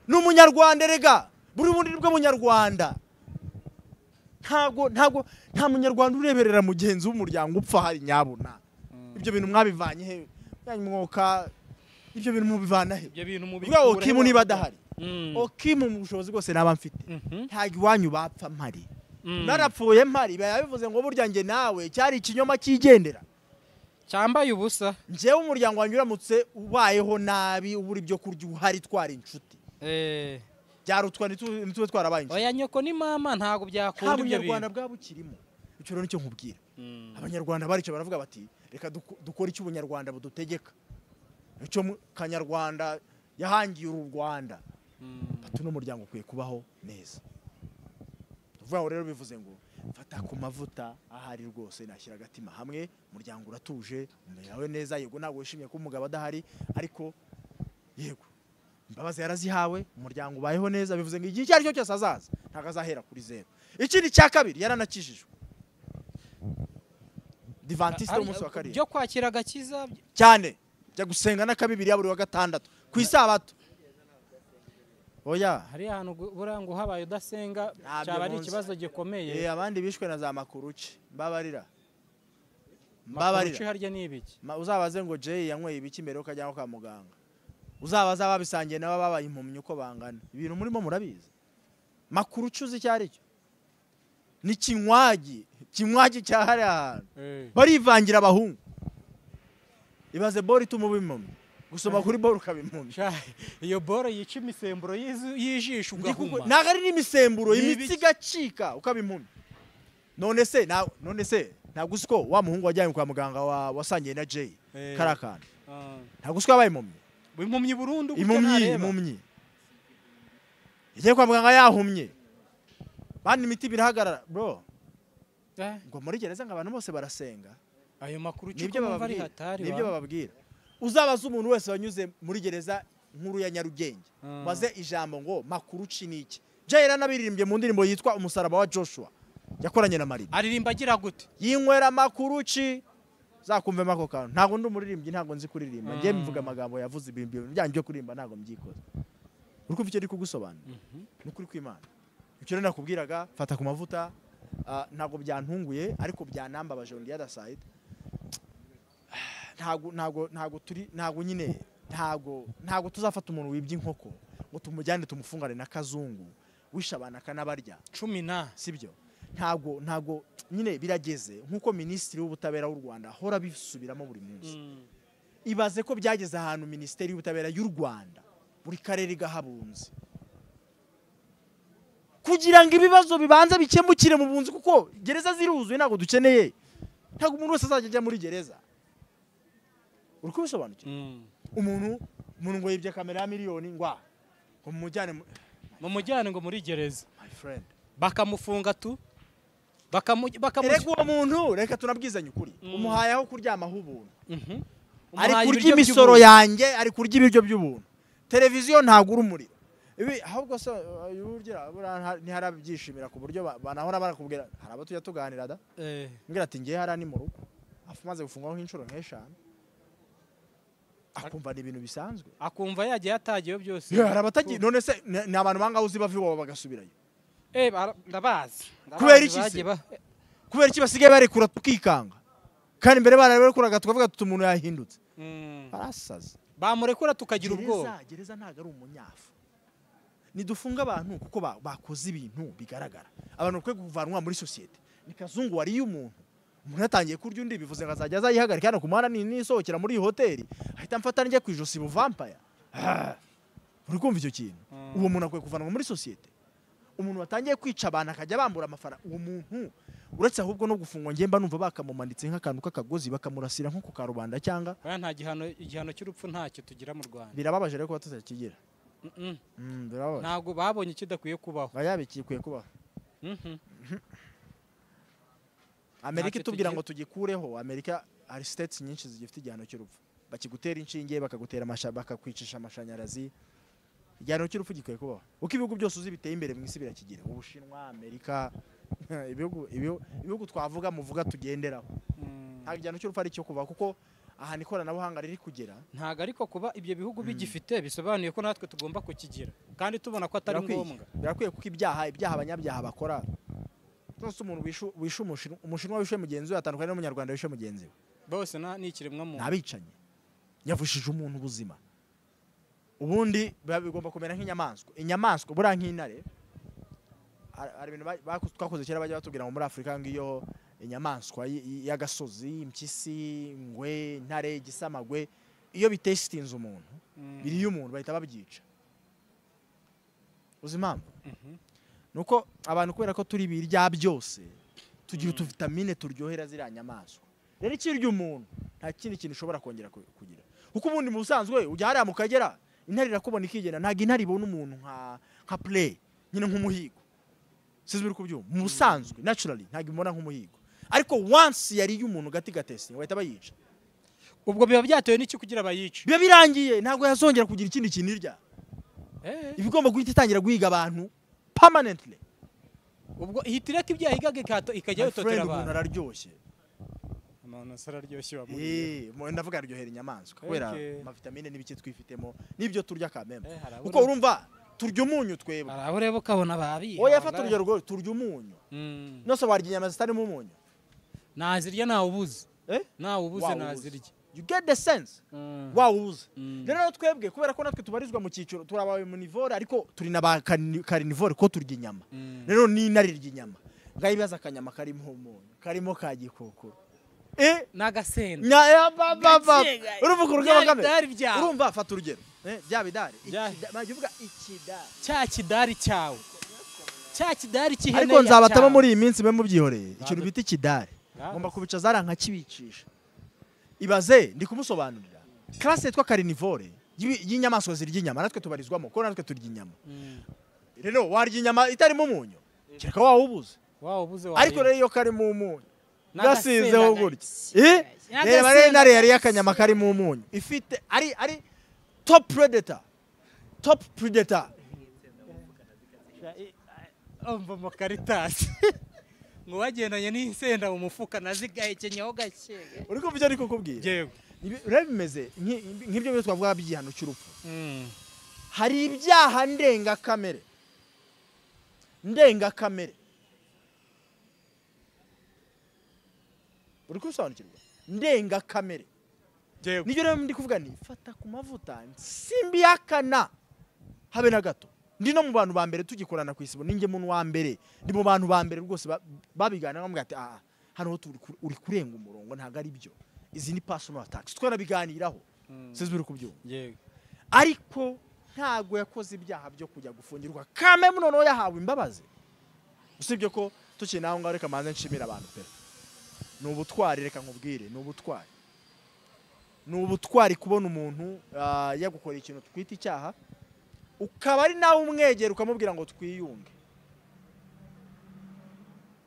ni umunyarwanda rega buri bundi bwo munyarwanda ntago nta munyarwanda ureberera mugenzi w'umuryango upfa hari nyabuna ibyo bintu mwabivanye he mwoka ibyo bintu mubivana he ibyo bintu mubikura Okimu niba adahari Okimu mu bushobozi bwose naba mfite ntago iwanyu bapfa mpari narapfuye mpari bivuze ngo burya nge nawe cyari ikinyoma cyigendera cyambaye ubusa njyewe umuryango wanjye uramutse ubayeho nabi ubura ibyo kurya uhari twari inshuti byarutwa ntitube twarabaye inshuti oya nyoko ni mama ntago byakunda ibyo bintu Abanyarwanda bwabukirimo icyo rero nicyo nkubwira Abanyarwanda baricaye baravuga bati reka dukore icyo ubunyarwanda budutegeka icyo kanyarwanda yahangiye uru Rwanda bati uno muryango ukwiye kubaho neza uvuga ngo rero bivuze ngo fata ku mavuta ahari rwose nashyira agatima hamwe umuryango uratuje umerewe neza yego ntabwo wishimiye ko umugabo adahari ariko yego imbabazi yarazihawe umuryango ubayeho neza bivuze ngo igihe icyo ari cyo cyose azaza ntabwo azahera kuri zero ikindi cya kabiri yaranakijijwe Adventiste umunsi wa karindwi byo kwakira agakiza cyane jya gusenga n'akabibiriya buri wa gatandatu ku isabato oya hari ahantu buranga uhabaye udasenga cyaba ari ikibazo gikomeye abandi bishwe na za makuruci mbabarira mbabarira harya ni ibiki uzabaze ngo Jay yanyweye ibiki mbere ukajya kwa muganga uzabaza ababisangiye nabo babaye impumyi uko bangana ibintu murimo murabizi makuruci uzi icyo ari cyo ni kinywagi kinywagi cyahari ahantu barivangira abahungu ibaze bori ituma uba impumyi gusoma kuri boro ukaba impumyi iyo boro yica imisemburo y'ijisho ugahuma ntabwo ari n'imisemburo imitsi igacika ukaba impumyi none se ntabwo uzi ko wa muhungu wajyanye kwa muganga wasangiye na Jay kariya kantu ntabwo uzi ko yabaye impumyi impumyi burundu impumyi yagiye kwa muganga yahumye bandi imiti birahagarara bro ngo muri gereza ngo abantu bose barasenga ayo makuru cyuko bumva ari hatari nibyo bababwira uzabaza umuntu wese wanyuze muri gereza nkuru ya Nyarugenge maze ijambo ngo makuruci niki Jay yaranabiririmbye mu ndirimbo yitwa Umusaraba wa Joshua yakoranye na Marina aririmba agira gute yinywera makuruci zakumve mako kantu ntago ndi umuririmbyi ntago nzi kuririmba ngiye mvuga amagambo yavuze ibintu byanjye byo kuririmba ntago mbyikoze uri kumva icyo ndi kugusobanura ni ukuri kw'Imana icyo rero nakubwiraga fata ku mavuta ntago byantunguye ariko byanambabaje on the other side ntago nyine ntago tuzafata umuntu wibye inkoko ngo tumujyane tumufungane na kazungu wisha abana akanabarya 10 na sibyo ntago nyine birageze nkuko minisitiri w'ubutabera w'u Rwanda ahora bisubiramo buri munsi ibaze ko byageze ahantu minisiteri y'ubutabera y'u Rwanda buri karere gahabunze kugira ngo ibibazo bibanza bikemukire mu bunzi kuko gereza ziruzuye ntago dukeneye ntago umuntu wese azajya ajya muri gereza uri kubisobanukirwa umuntu ngo yibye kamera ya miliyoni ngo mumujyane ngo muri gereza my friend bakamufunga tu erega uwo muntu reka tunabwizanye ukuri umuhaye aho kuryamaho ubuntu ari kurya imisoro yanjye ari kurya ibiryo by'ubuntu televiziyo ntagura umuriro ibi ahubwo se ntiharabyishimira ku buryo banahora barakubwira hari abo tujya tuganira da mbwira ati ngiye hariya ni mu rugo amaze gufungwaho nk'inshuro nk'eshanu Akumva ni ibintu bisanzwe, akumva yagiye atagiyeyo byose. Hari abatagiye none se ni abantu bangaho uzi bava iwabo bagasubirayo? Ndabazi. Kubera iki se? Kubera iki basigaye barekura tukikanga, kandi mbere bararekuraga tukavuga tuti umuntu yahindutse? Barasaze, bamurekura tukagira ubwoba. Gereza ntabwo ari umunyafu. Nidufunga abantu kuko bakoze ibintu bigaragara. Abantu bakwiye kuvanwa muri sosiyete. Ni kazungu wariye umuntu, umuntu yatangiye kurya undi, bivuze ngo azajya azayihagarika hano ku muhanda nisohokera muri iyi hoteli ahita amfata njye ku ijosi buvampaya. Uri kumva icyo kintu? Uwo muntu akwiye kuvanwa muri sosiyete. Umuntu watangiye kwica abantu akajya bambura amafaranga, uwo muntu uretse ahubwo no gufungwa njye mba numva bakamumanitse nk'akantu k'akagozi bakamurasira nko ku karubanda cyangwa. Nta gihano, igihano cy'urupfu ntacyo tugira mu Rwanda. Birababaje rero kuba tutakigira. Ntabwo babonye ikidakwiye kubaho. Bayabikwiye kubaho. Amerika itubwira ngo tugikureho. Amerika hari states nyinshi zigifite igihano cy'urupfu. Bakigutera inshinge, bakagutera bakakwicisha amashanyarazi. Igihano cy'urupfu gikwiye kubaho. Uko ibihugu byose uzi biteye imbere mu isi birakigira. Ubushinwa, Amerika, ibihugu twavuga muvuga tugenderaho. Ntabwo igihano cy'urupfu ari cyo kubaho kuko ahantu ikoranabuhanga riri kugera. Ntabwo ariko kuba ibyo bihugu bigifite bisobanuye ko natwe tugomba kukigira kandi tubona ko atari ngombwa. Birakwiye kuko ibyaha abanyabyaha bakora. Nonse umuntu wishe umushinwa wishe mugenzi we atandukanye n'umunyarwanda wishe mugenzi we. Bose ni ikiremwa muntu. Nabicanyi. Yavushije umuntu ubuzima. Ubundi bigomba kumera nk'inyamaswa. Inyamaswa buriya nk'intare. Hari ibintu twakoze kera bajya batubwira ngo muri Afrika ngiyo inyamaswa y'agasozi, impyisi, ingwe, intare, igisamagwe, iyo bitestinze umuntu, biriye umuntu bahita babyica. Uzi impamvu? Nuko abantu kubera ko turi birya byose tugira utuvitamine turyohera ziriya nyamaswa. Rero ikirya umuntu nta kindi kintu ushobora kongera kugira. Kuko ubundi mu busanzwe ujya hariya mu Kagera intare irakubona ikigenda, ntabwo intare ibona umuntu nka play nyine nk'umuhigo. Sizi biri kubyumva. Mu busanzwe naturally ntabwo imubona nk'umuhigo. Ariko once yariye umuntu gati gatesting bahita bayica. Ubwo biba byatewe n'iki kugira bayice? Biba birangiye, ntabwo yazongera kugira ikindi kintu irya. Ibigomba guhita itangira guhiga abantu permanently. Ubwo ihita ireka ibyo yahigaga ikajya yototera abantu. Umuntu araryoshye. Umuntu araryoshye wamuhiye. Ndavuga aryohera inyamaswa kubera amavitamine n'ibiki twifitemo n'ibyo turya kameme. Kuko urumva turya umunyu twebwe. Araho rero ukabona babi. Oya fata urugero rwo turya umunyu. Nose warya inyama zitarimo umunyu. Nazirya nawe ubuze. Nawe ubuze nazirya. You get the sense. Wawubuze. Rero twebwe kubera ko natwe tubarizwa mu cyiciro turabaye munivore ariko turi na ba carnivore ko turya inyama. Rero ni intare irya inyama. Ngayibaza akanyama karimo umunyu, karimo ka gikokoro. N'agasenda. Urumva urugero. Urumva fata urugero. Bya bidari. Uvuga ikidari. Cya kidari cyawe. Cya kidari cy'ihene. Ariko nzabatamo muri iyi minsi mbe mubyihoreye. Ikintu bita ikidari. Ngomba kubica zara nkakibicisha. Ibaze ndi kumusobanurira. Classe yitwa carnivore y'inyamaswa zirya inyama natwe tubarizwamo ko natwe turya inyama. Rero warya inyama itarimo umunyu. Kereka wawubuze. Wawubuze. Ariko rero iyo karimo umunyu gasizeho gutya. Reba rero intare yari yakanyama karimo umunyu. Ifite ari top predator. Top predator. Umva mu Caritas. Ngo wagendanye n'insenda mu mufuka nazigahekenyeho gake. Uri kumva icyo ari kukubwira? Yego. Rero bimeze nk'ibyo byo twavuga by'igihano cy'urupfu. Hari ibyaha ndengakamere. Ndengakamere. Uri kubisobanukirwa? Ndengakamere. Yego. Nibyo rero ndi kuvuga ni fata ku mavuta simbiyakana habe na gato. Ndi no mu bantu ba mbere tugikorana ku isibo, ninjye muntu wa mbere, ndi mu bantu ba mbere rwose babigana bamubwira ati hano uri kurenga umurongo ntabwo ari byo. Izi ni personal attacks twanabiganiraho. Sizi biri kubyumva. Yego. Ariko ntago yakoze ibyaha byo kujya gufungirwa. Kame noneho yahawe imbabazi. Usibye ko tukiri naho ngaho reka manze nshimira abantu pe. Ni ubutwari, reka nkubwire, ni ubutwari. Ni ubutwari kubona umuntu yagukora ikintu twita icyaha ukaba ari nawe umwegera ukamubwira ngo twiyunge.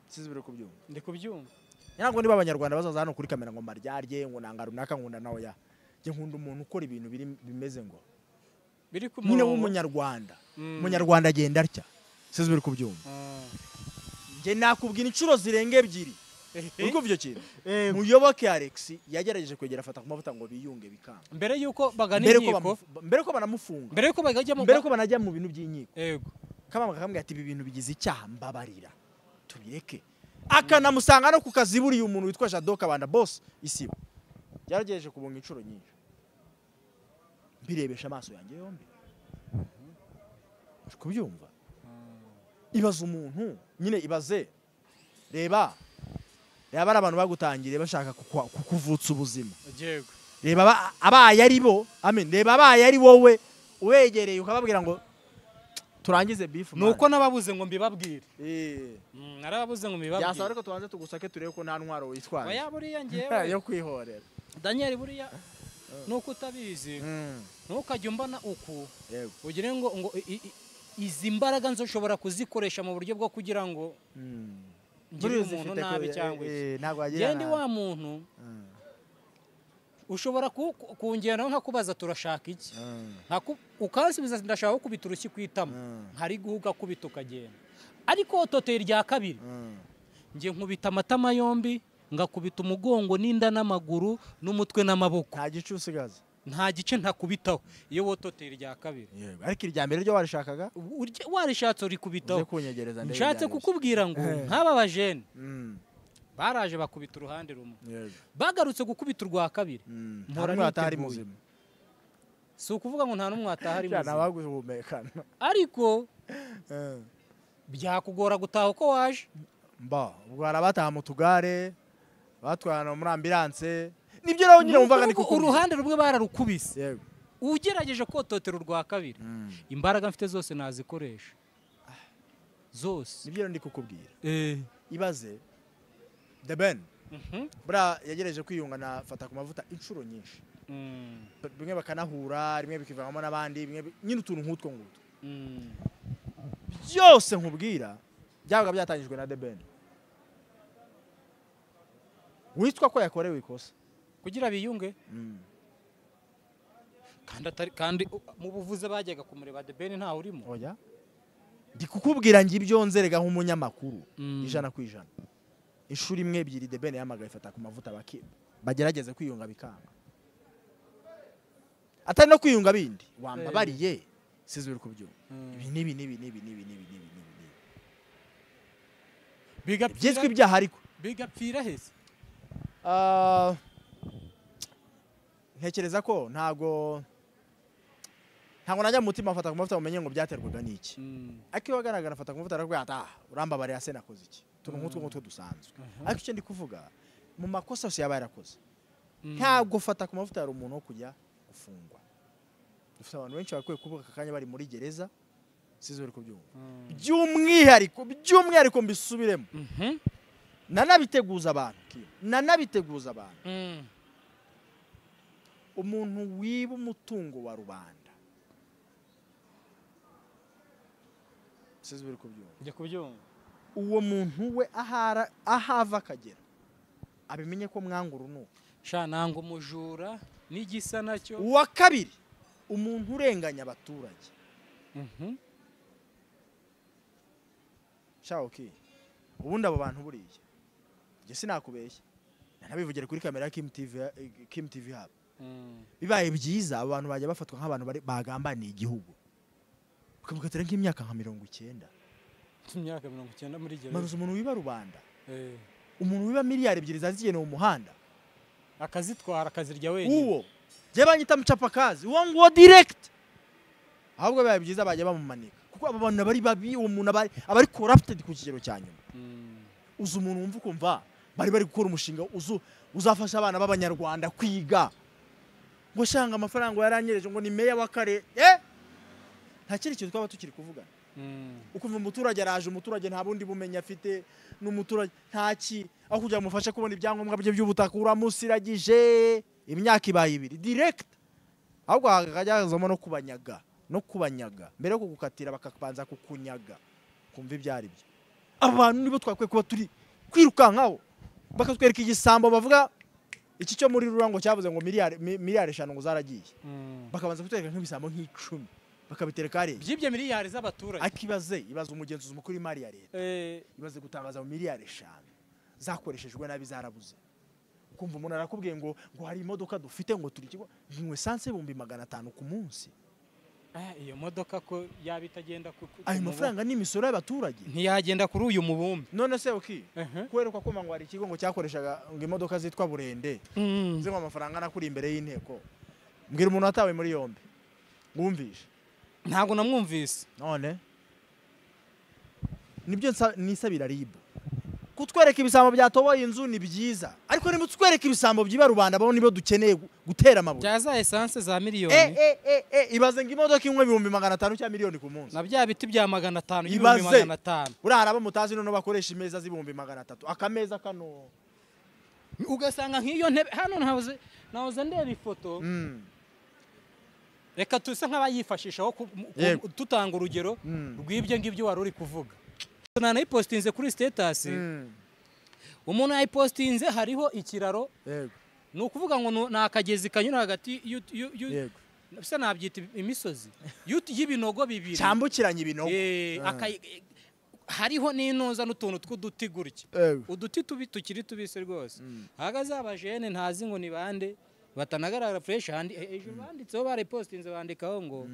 Sizi biri kubyumva. Ndi kubyumva. Ntabwo niba abanyarwanda bazaza hano kuri kamera ngo mbaryarye ngo nanga runaka nkunda nawe ya. Njye nkunda umuntu ukora ibintu biri bimeze ngo biri ku nyine w'umunyarwanda. Umunyarwanda agenda atya. Sizi biri kubyumva. Njye nakubwira inshuro zirenga ebyiri. Uri kumva icyo kintu? Muyoboke Alex yagerageje kwegera Fata ku Mavuta ngo biyunge bikanga. Mbere yuko bagana inkiko, mbere ko banamufunga, mbere yuko bagajya mu mbere ko banajya mu bintu by'inkiko. Yego. Kabamba kakambwira ati ibi bintu bigize icyaha mbabarira tubireke. Akanamusanga no ku kazi buriya umuntu witwa Jado Kabanda boss isibo. Yaragejeje kubunga inshuro nyinshi. Mbirebesha amaso yanjye yombi. Kubyumva. Ibaza umuntu nyine ibaze. Reba. Reba ari abantu bagutangiriye bashaka kukuvutsa ubuzima. Yego. Reba abaye ari bo, amen. Reba abaye ari wowe ubegereye ukababwira ngo turangize beef. Nuko nababuze ngo mbibabwire. Narababuze ngo mbibabwire. Byasaba ariko tubanze tugusake turebe ko nta ntwaro witwaje. Oya buriya ngewe yo kwihorera. Daniel buriya nuko utabizi. Ntukajye umbona uku. Yego. Ugire ngo izi mbaraga nzoshobora kuzikoresha mu buryo bwo kugira ngo ngire umuntu nabi cyangwa iki. Ngendi wa muntu ushobora kungera nkakubaza turashaka iki, ukansubiza ndashaka gukubita urushyi kwitama, nkari guhuga kubita ukagenda. Ariko toteri rya kabiri nge nkubita amatama yombi, ngakubita umugongo n'inda n'amaguru n'umutwe n'amaboko. Nta gice usigaza, nta gice ntakubitaho iyo wototeri rya kabiri. Yego, ariko irya mbere ryo warishakaga, warishatse urikubitaho. Nshatse kukubwira ngo nk'aba bajene baraje bakubita uruhande rumwe, bagarutse gukubita urwa kabiri, mpora ntatari muzima. Si ukuvuga ngo nta n'umwe atahari muzima, ariko byakugora gutaha uko waje. Mba ubwo harabataha mu tugare, batwana muri ambulance. Nibyo nawe nyine wumvaga ni kuko uruhande rumwe bararukubise. Ugerageje kototera urwa kabiri, imbaraga mfite zose nazikoresha zose. Nibyo ndi kukubwira. Ibaze The Ben bra yagereje kwiyunga na Fata ku Mavuta inshuro nyinshi. Bimwe bakanahura, rimwe bikivangamo n'abandi, bimwe nyine utuntu nk'utwo ngutwo. Byose nkubwira byabaga byatangijwe na The Ben. Witwa ko yakorewe ikosa kugira biyunge. Kandi atari, kandi mu buvuze bajyaga kumureba The Ben nta urimo. Oya. Ndi kukubwira ngi ibyo nzerega nk'umunyamakuru 100%. Inshuro imwe ebyiri The Ben yamagaye Fata ku Mavuta bagerageze kwiyunga bikanga. Atari no kwiyunga bindi wambabariye sizwe kubyumva. Ibi nibi nibi nibi nibi nibi nibi nibi. Byitwa ibyaha ariko bigapfira hese. Ntekereza ko ntago najya mu mutima Fata ku Mavuta umenye ngo byaterwaga n'iki. Ariko iyo wagaragara Fata ku Mavuta aravuga ati ah urambabarira se nakoze iki. Tuntu nk'utwo ngutwo dusanzwe. Ariko icyo ndi kuvuga mu makosa yose yaba yarakoze, ntabwo Fata ku Mavuta yari umuntu wo kujya gufungwa. Dufite abantu benshi bakwiye kuvuga aka kanya bari muri gereza, sizo uri kubyumva. By'umwihariko mbisubiremo. Nanabiteguza abantu. Umuntu wiba umutungo wa rubanda, sizo uri kubyumva. Njye kubyumva. Uwo muntu we ahava akagera abimenye ko mwanga urunuka. Sha nanga umujura n'igisa nacyo. Uwa kabiri umuntu urenganya abaturage. Sha okay. Ubundi abo bantu buriya nge sinakubeshya, nanabivugira kuri kamera ya Kim TV hub. Bibaye byiza abo bantu bajya bafatwa nk'abantu bagambaniye igihugu, bakamukatira nk'imyaka nka 90. Imyaka 90 muri gereza. Maruza umuntu wiba rubanda. Umuntu wiba miliyari 2 zazigenewe umuhanda akazitwara akazirya wenyine. Uwo je banyita mchapakazi, uwo nguwo direct. Ahubwo bibaye byiza bajya bamumanika, kuko abo bantu bari babi, uwo muntu abari corrupted ku kigero cya nyuma. Uzi umuntu wumva ukumva bari gukora umushinga uzafasha abana b'abanyarwanda kwiga, ngo shanga amafaranga yaranyereje ngo ni meya w'akare. Nta kindi kintu twaba tukiri kuvugana. Ukumva umuturage araje, umuturage nta bundi bumenyi afite, n'umuturage ntaki aho kugira mufashe kubona ibyangombwa bye by'ubutaka uramusiragije imyaka ibaye 2 direct. Ahubwo hakajya no kubanyaga mbere yo kugukatira bakabanza kukunyaga kumva ibyari byo. Abantu nibo twakwiye kuba turi kwirukankaho, bakatwereka igisambo bavuga iki cyo muri Rurango cyavuze ngo miliyari 5 ngo zaragiye. Bakabanza kutwereka nk'ibisambo nk'icumi bakabitereka ari byibye miliyari z'abaturage. Akibaze ibaze umugenzuzi mukuru w'imari ya leta, ibaze gutangaza mu miliyari 5 Zakoreshejwe nabi, zarabuze. Kumva umuntu arakubwiye ngo hari imodoka dufite ngo turi kigo ngo essence 500,000 ku munsi. Iyo modoka ko yaba itagenda ku ayo mafaranga ni imisoro y'abaturage, ntiyagenda kuri uyu mubumbe. None se uki kwerekwa ko ngo hari ikigo ngo cyakoreshaga ngo imodoka zitwa burende zimwe amafaranga nakuri imbere y'inteko. Mbwira umuntu watawe muri yombi wumvishe? Ntabwo namwumvise. None nibyo nisabira RIB kutwereka ibisambo byatoboye inzu ni byiza, ariko nimutwereka ibisambo byiba rubanda bo nibo dukeneye gutera amabuye. Bya essence za miliyoni ibaze ngo imodoka imwe 500,000 cya miliyoni ku munsi, na bya biti bya 500 500,000. Uriya araba mutazi none bakoresha imeza z'ibihumbi 300, akameza kano ugasanga nk'iyo ntebe hano nahoze ndeba ifoto. Reka tuse nk'abayifashishaho tutanga urugero rw'ibyo ngibyo wari uri kuvuga. Nanayipostinze kuri status. Umuntu yayipostinze hariho ikiraro. Yego. Ni ukuvuga ngo ni akagezi kanyura hagati bisa nabyita imisozi y'ibinogo bibiri cyambukiranye ibinogo. Hariho n'intuza n'utuntu tw'uduti gutya, uduti tubi tukiri tubise rwose. Hahagaze abajene ntazi ngo ni bande batanagaragara fresh handi ejo banditseho barepostinze bandikaho ngo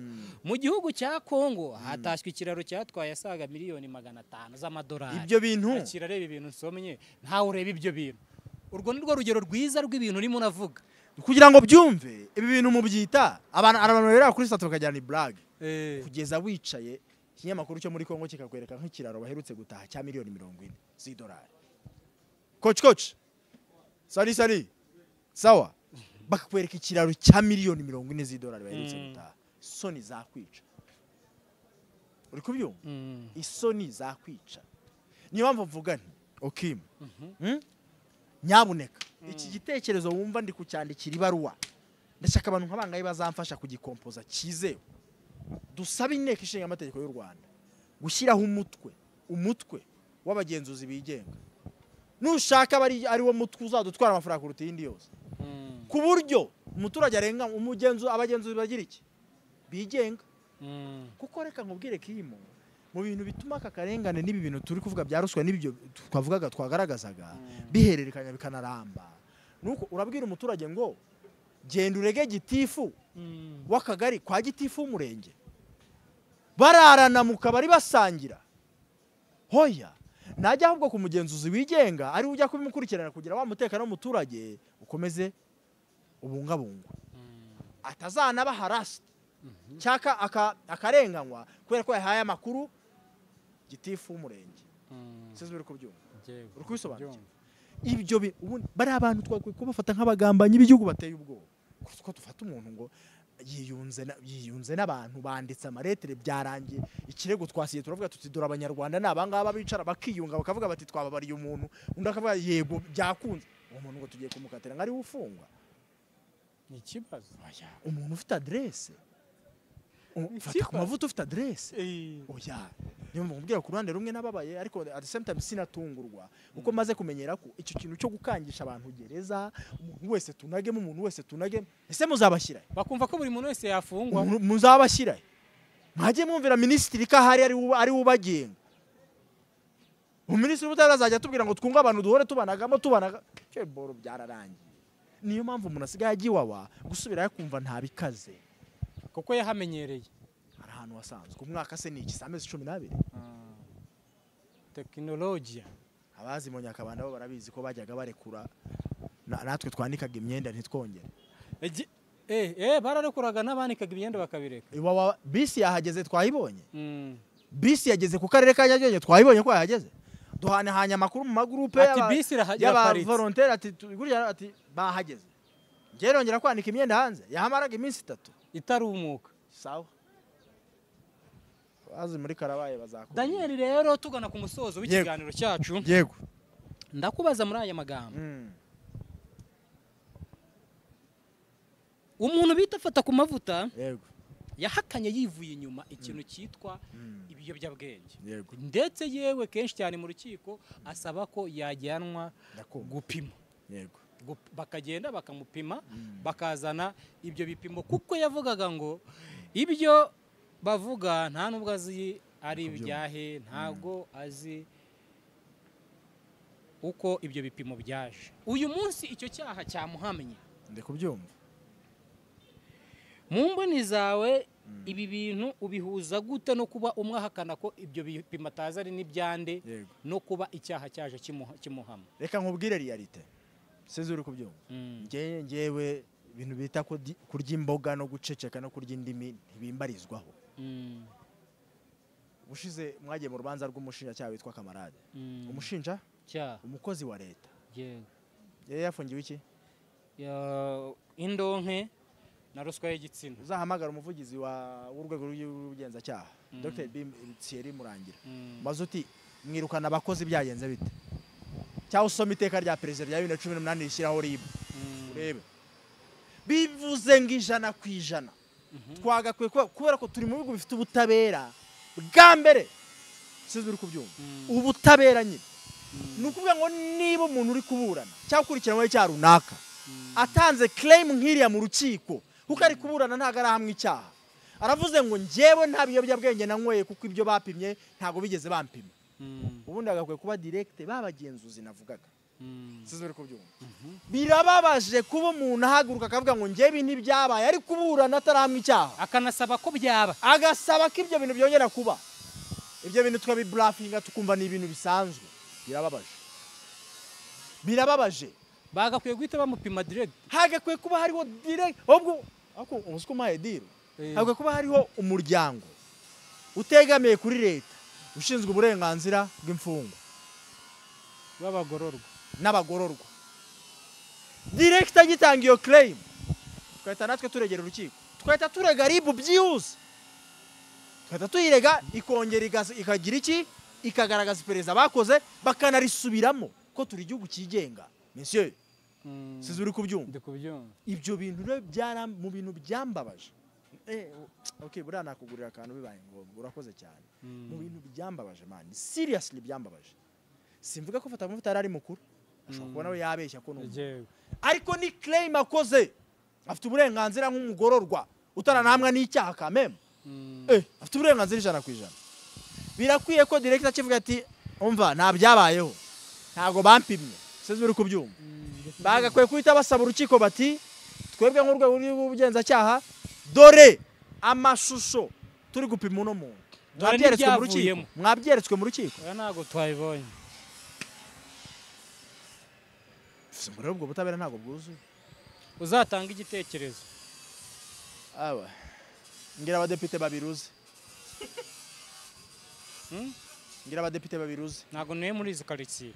mu gihugu cya Kongo hatashywe ikiraro cyatwaye asaga miliyoni 500 z'amadolari. Ibyo bintu akirareba ibintu nsomye ntawe ureba ibyo bintu. Urwo ni rwo rugero rwiza rw'ibintu urimo unavuga kugira ngo byumve ibi bintu mubyita abantu rero kuri status bakajyana blague kugeza wicaye ikinyamakuru cyo muri Kongo kikakwereka nk'ikiraro baherutse gutaha cya miliyoni 40 z'idolari. Coach sari sawa, bakakwereka ikiraro cya miliyoni 40 z'idolari baherutse gutaha. Isoni zakwica. Uri kubyumva? Isoni zakwica. Niyo mpamvu mvuga nti Okim, nyabuneka iki gitekerezo wumva ndi kucyandikira ibaruwa, ndashaka abantu nkabangaye bazamfasha kugikompoza cyizewe. Dusabe inteko ishinga amategeko y'u Rwanda gushyiraho umutwe w'abagenzuzi bigenga. Nushaka bari ari wo mutwe uzadutwara amafaranga kuruta iyindi yose, ku buryo umuturage arenga umugenzu abagenzuzi bagira iki bigenga. Kuko reka nkubwire kimo mu bintu bituma aka karengane n'ibi bintu turi kuvuga bya ruswa n'ibyo twavugaga twagaragazaga bihererekanya bikanaramba, nuko urabwira umuturage ngo genda urege gitifu w'akagari kwa gitifu w'umurenge, bararana mu kabari basangira. Hoya najya ahubwo ku mugenzuzi wigenga ari ujya kubimukurikirana kugira wa mutekano w'umuturage ukomeze ubungabungwa, atazanaba harassed cyaka akarenganywa kubera ko yahaye amakuru gitifu w'umurenge. Sizo biri kubyumva, uri kubisobanukirwa ibyo ubundi bari abantu twakwiye kubafata nk'abagambanyi b'igihugu bateye ubwoba. Kuko dufata umuntu ngo yiyunze n'abantu banditse amaretere byarangiye ikirego twasiye turavuga tuti dore abanyarwanda ni abangaba bicara bakiyunga bakavuga bati twababariye umuntu, undi akavuga yego byakunze, uwo muntu ngo tugiye kumukatira ngo ari ufungwa. Ni ikibazo. Umuntu ufite adresse, fata ku mavuta ufite adresse. Oya, niyo mubwira ku ruhande rumwe nababaye, ariko at the same time sinatungurwa kuko maze kumenyera ko icyo kintu cyo gukangisha abantu gereza, umuntu wese tunagemo, umuntu wese tunagemo, ese muzabashyira bakumva ko buri muntu wese yafungwa? Muzabashyira mwajye mwumvira minisitiri ko ahari ari ubagenga. Umuminisitiri w'ubutabera azajya atubwira ngo twunge abantu duhore tubanagamo tubanaga, cyo boro byararangiye. Niyo mpamvu umuntu asigaye ajya iwawa gusubirayo akumva ntabikaze kuko yahamenyereye. Hari ahantu wasanzwe umwaka se ni iki, amezi 12. Tekinolojiya abazi mu Nyakabanda bo barabizi ko bajyaga barekura, natwe twanikaga imyenda ntitwongere. Bararekuraga n'abanikaga imyenda bakabireka. Iwawa bisi yahageze twayibonye, bisi yageze ku karere ka Nyarugenge twayibonye ko yahageze, duhanahanya amakuru mu magroupe y'aba volontaire ati gurya ati bahageze. Ngiye nongera kwanika imyenda hanze yahamaraga iminsi 3 itarumuka. Sawa, azi muri Karabaye bazakora. Daniel rero tugana ku musozo w'ikiganiro cyacu. Yego. Ndakubaza muri aya magambo. Umuntu bita fata ku mavuta. Yego. Yahakanye yivuye inyuma ikintu cyitwa ibiyobyabwenge. Ndetse yewe kenshi cyane mu rukiko asaba ko yajyanwa gupima. Yego. Bakagenda bakamupima bakazana ibyo bipimo kuko yavugaga ngo ibyo bavuga nta nubwo azi ari ibyahe, ntago azi Uko ibyo bipimo byaje uyu munsi icyo cyaha cyamuhamye. Ndi kubyumva. Mu mboni zawe ibi bintu ubihuza gute no kuba umwe ahakana ko ibyo bipimo atazi ari n'ibyande no kuba icyaha cyaje kimuhama? Reka nkubwire realite, sinzi uri kubyumva. Ngewe ibintu bita kurya imboga no guceceka no kurya indimi ntibimbarizwaho. Ubushize mwagiye mu rubanza rw'umushinjacyaha witwa Kamarade. Umushinja umukozi wa leta. Yari yafungiwe iki? Indonke na ruswa y'igitsina. Uzahamagara umuvugizi w'urwego rw'ubugenzacyaha Dr. Thierry Murangira, maze uti mwirukana abakozi byagenze bite, cyangwa usoma iteka rya perezida rya 2018 rishyiraho RIB urebe. Bivuze ngo 100% twagakwiye kubera ko turi mu bihugu bifite ubutabera bwa mbere, sinzi uri kubyumva, ubutabera nyine. Ni ukuvuga ngo niba umuntu uri kuburana cyangwa ukurikiranweho icyaha runaka atanze claim nk'iriya mu rukiko, kuko ari kuburana ntabwo arahamwa icyaha, aravuze ngo njyewe nta biyobyabwenge nanyweye kuko ibyo bapimye ntabwo bigeze bampima, ubundi agakwiye kuba direct babagenzuzi navugaga. Sinzi uri kubyumva. Birababaje kuba umuntu ahaguruka akavuga ngo njyewe ntibyabaye, ari kuburana atarahamwa icyaha, akanasaba ko byaba, agasaba ko ibyo bintu byongera kuba. Ibyo bintu tukabiblafinga tukumva ni ibintu bisanzwe. Birababaje, birababaje. Bagakwiye guhita bamupima direct. Hagakwiye kuba hariho direct, ahubwo ako umusiko maye deal. Hagakwiye kuba hariho umuryango utegamiye kuri leta ushinzwe uburenganzira bw'imfungwa b'abagororwa n'abagororwa. Direct agitanga iyo claim, twahita natwe turegera urukiko, twahita turega RIB byihuse, twahita tuyirega ikongera ikagira iki, ikagaragaza iperereza bakoze bakanarisubiramo ko turi igihugu cyigenga. Monsieur, sinzi uri kubyumva. Ibyo bintu rero byara mu bintu byambabaje. Okay, buriya nakugurira akantu bibaye ngombwa, urakoze cyane. Mu bintu byambabaje man, seriously byambabaje. Simvuga ko Fatakumavuta yari ari mukuru, ashobora kubona we yabeshya ko numva, ariko ni claim akoze, afite uburenganzira nk'umugororwa utaranamwa n'icyaha kameme. Afite uburenganzira 100%. Birakwiye ko director akivuga ati umva nta byabayeho, ntago bampimye, sinzi uri kubyumva. Bagakwiye guhita basaba urukiko bati twebwe nk'urwego rw'ubugenzacyaha dore amashusho turi gupima uno muntu, mwabyeretswe mu rukiko, mwabyeretswe mu rukiko. Ntago twabibonye. Muri ubwo butabera ntago bwuzuye. Uzatanga igitekerezo. Aba ngira abadepite babiruze. Ngira abadepite babiruze. Ntago ntuye muri izi quartier.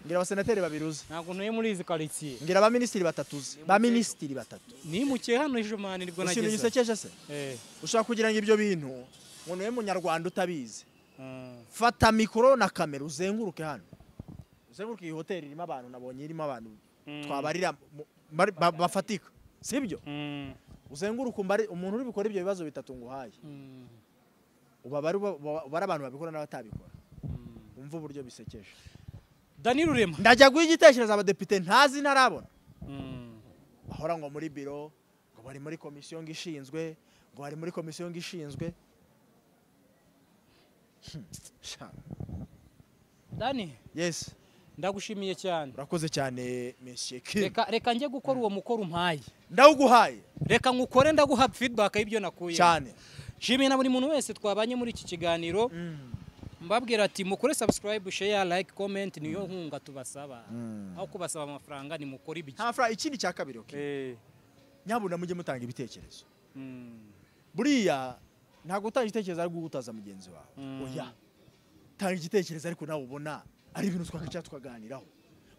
Ngira abasenateri babiruze. Ntago ntuye muri izi quartier. Ngira abaminisitiri batatu. Baminisitiri batatu. Nimukiye hano ejo mani nibwo nageze. Ikintu gisekeje se? Ushaka kugira ngo ibyo bintu ngo ntuye munyarwanda utabizi. Fata mikoro na kamera uzenguruke hano. Uzenguruke iyi hoteli irimo abantu, nabonye irimo abantu twabarira bafatika. Sibyo? Uzenguruke umbare umuntu uri bukora ibyo bibazo bitatu nguhaye. Ubabare ubara abantu babikora n'abatabikora. Umva uburyo bisekeje. Dani Rurema, ndajya guha igitekerezo abadepite ntazi ntarabona. Bahora ngo muri biro, ngo bari muri komisiyo ngishinzwe, ngo bari muri komisiyo ngishinzwe. Dani. Yes. Ndagushimiye cyane. Urakoze cyane Monsieur Kim. Reka njye gukora uwo mukoro umpaye. Ndawuguhaye. Reka ngukore ndaguha feedback y'ibyo nakuye. Cyane. Nshimiye na buri muntu wese twabanye muri iki kiganiro. Mbabwira ati mukore subscribe, share, like, comment, niyo nkunga tubasaba. Aho kubasaba amafaranga ni mukore ibiki. Nta mafaranga. Ikindi cya kabiri, okay. Nyabuna mujye mutanga ibitekerezo. Buriya ntago utanga igitekerezo ari guhutaza mugenzi wawe. Oya. Tanga igitekerezo ariko nawe ubona ari ibintu twakaca tukaganiraho.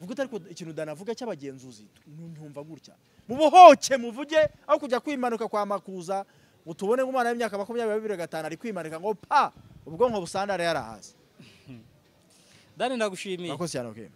Vuga utari ko ikintu danavuga cy'abagenzuzi ntumva gutya. Mubohoke muvuge aho kujya kwimanuka kwa Makuza ngo tubone ngumana y'imyaka 25 ari kwimanuka ngo pa ubwonko busandara yarahaze. Dani ndagushimiye. Urakoze cyane, okay.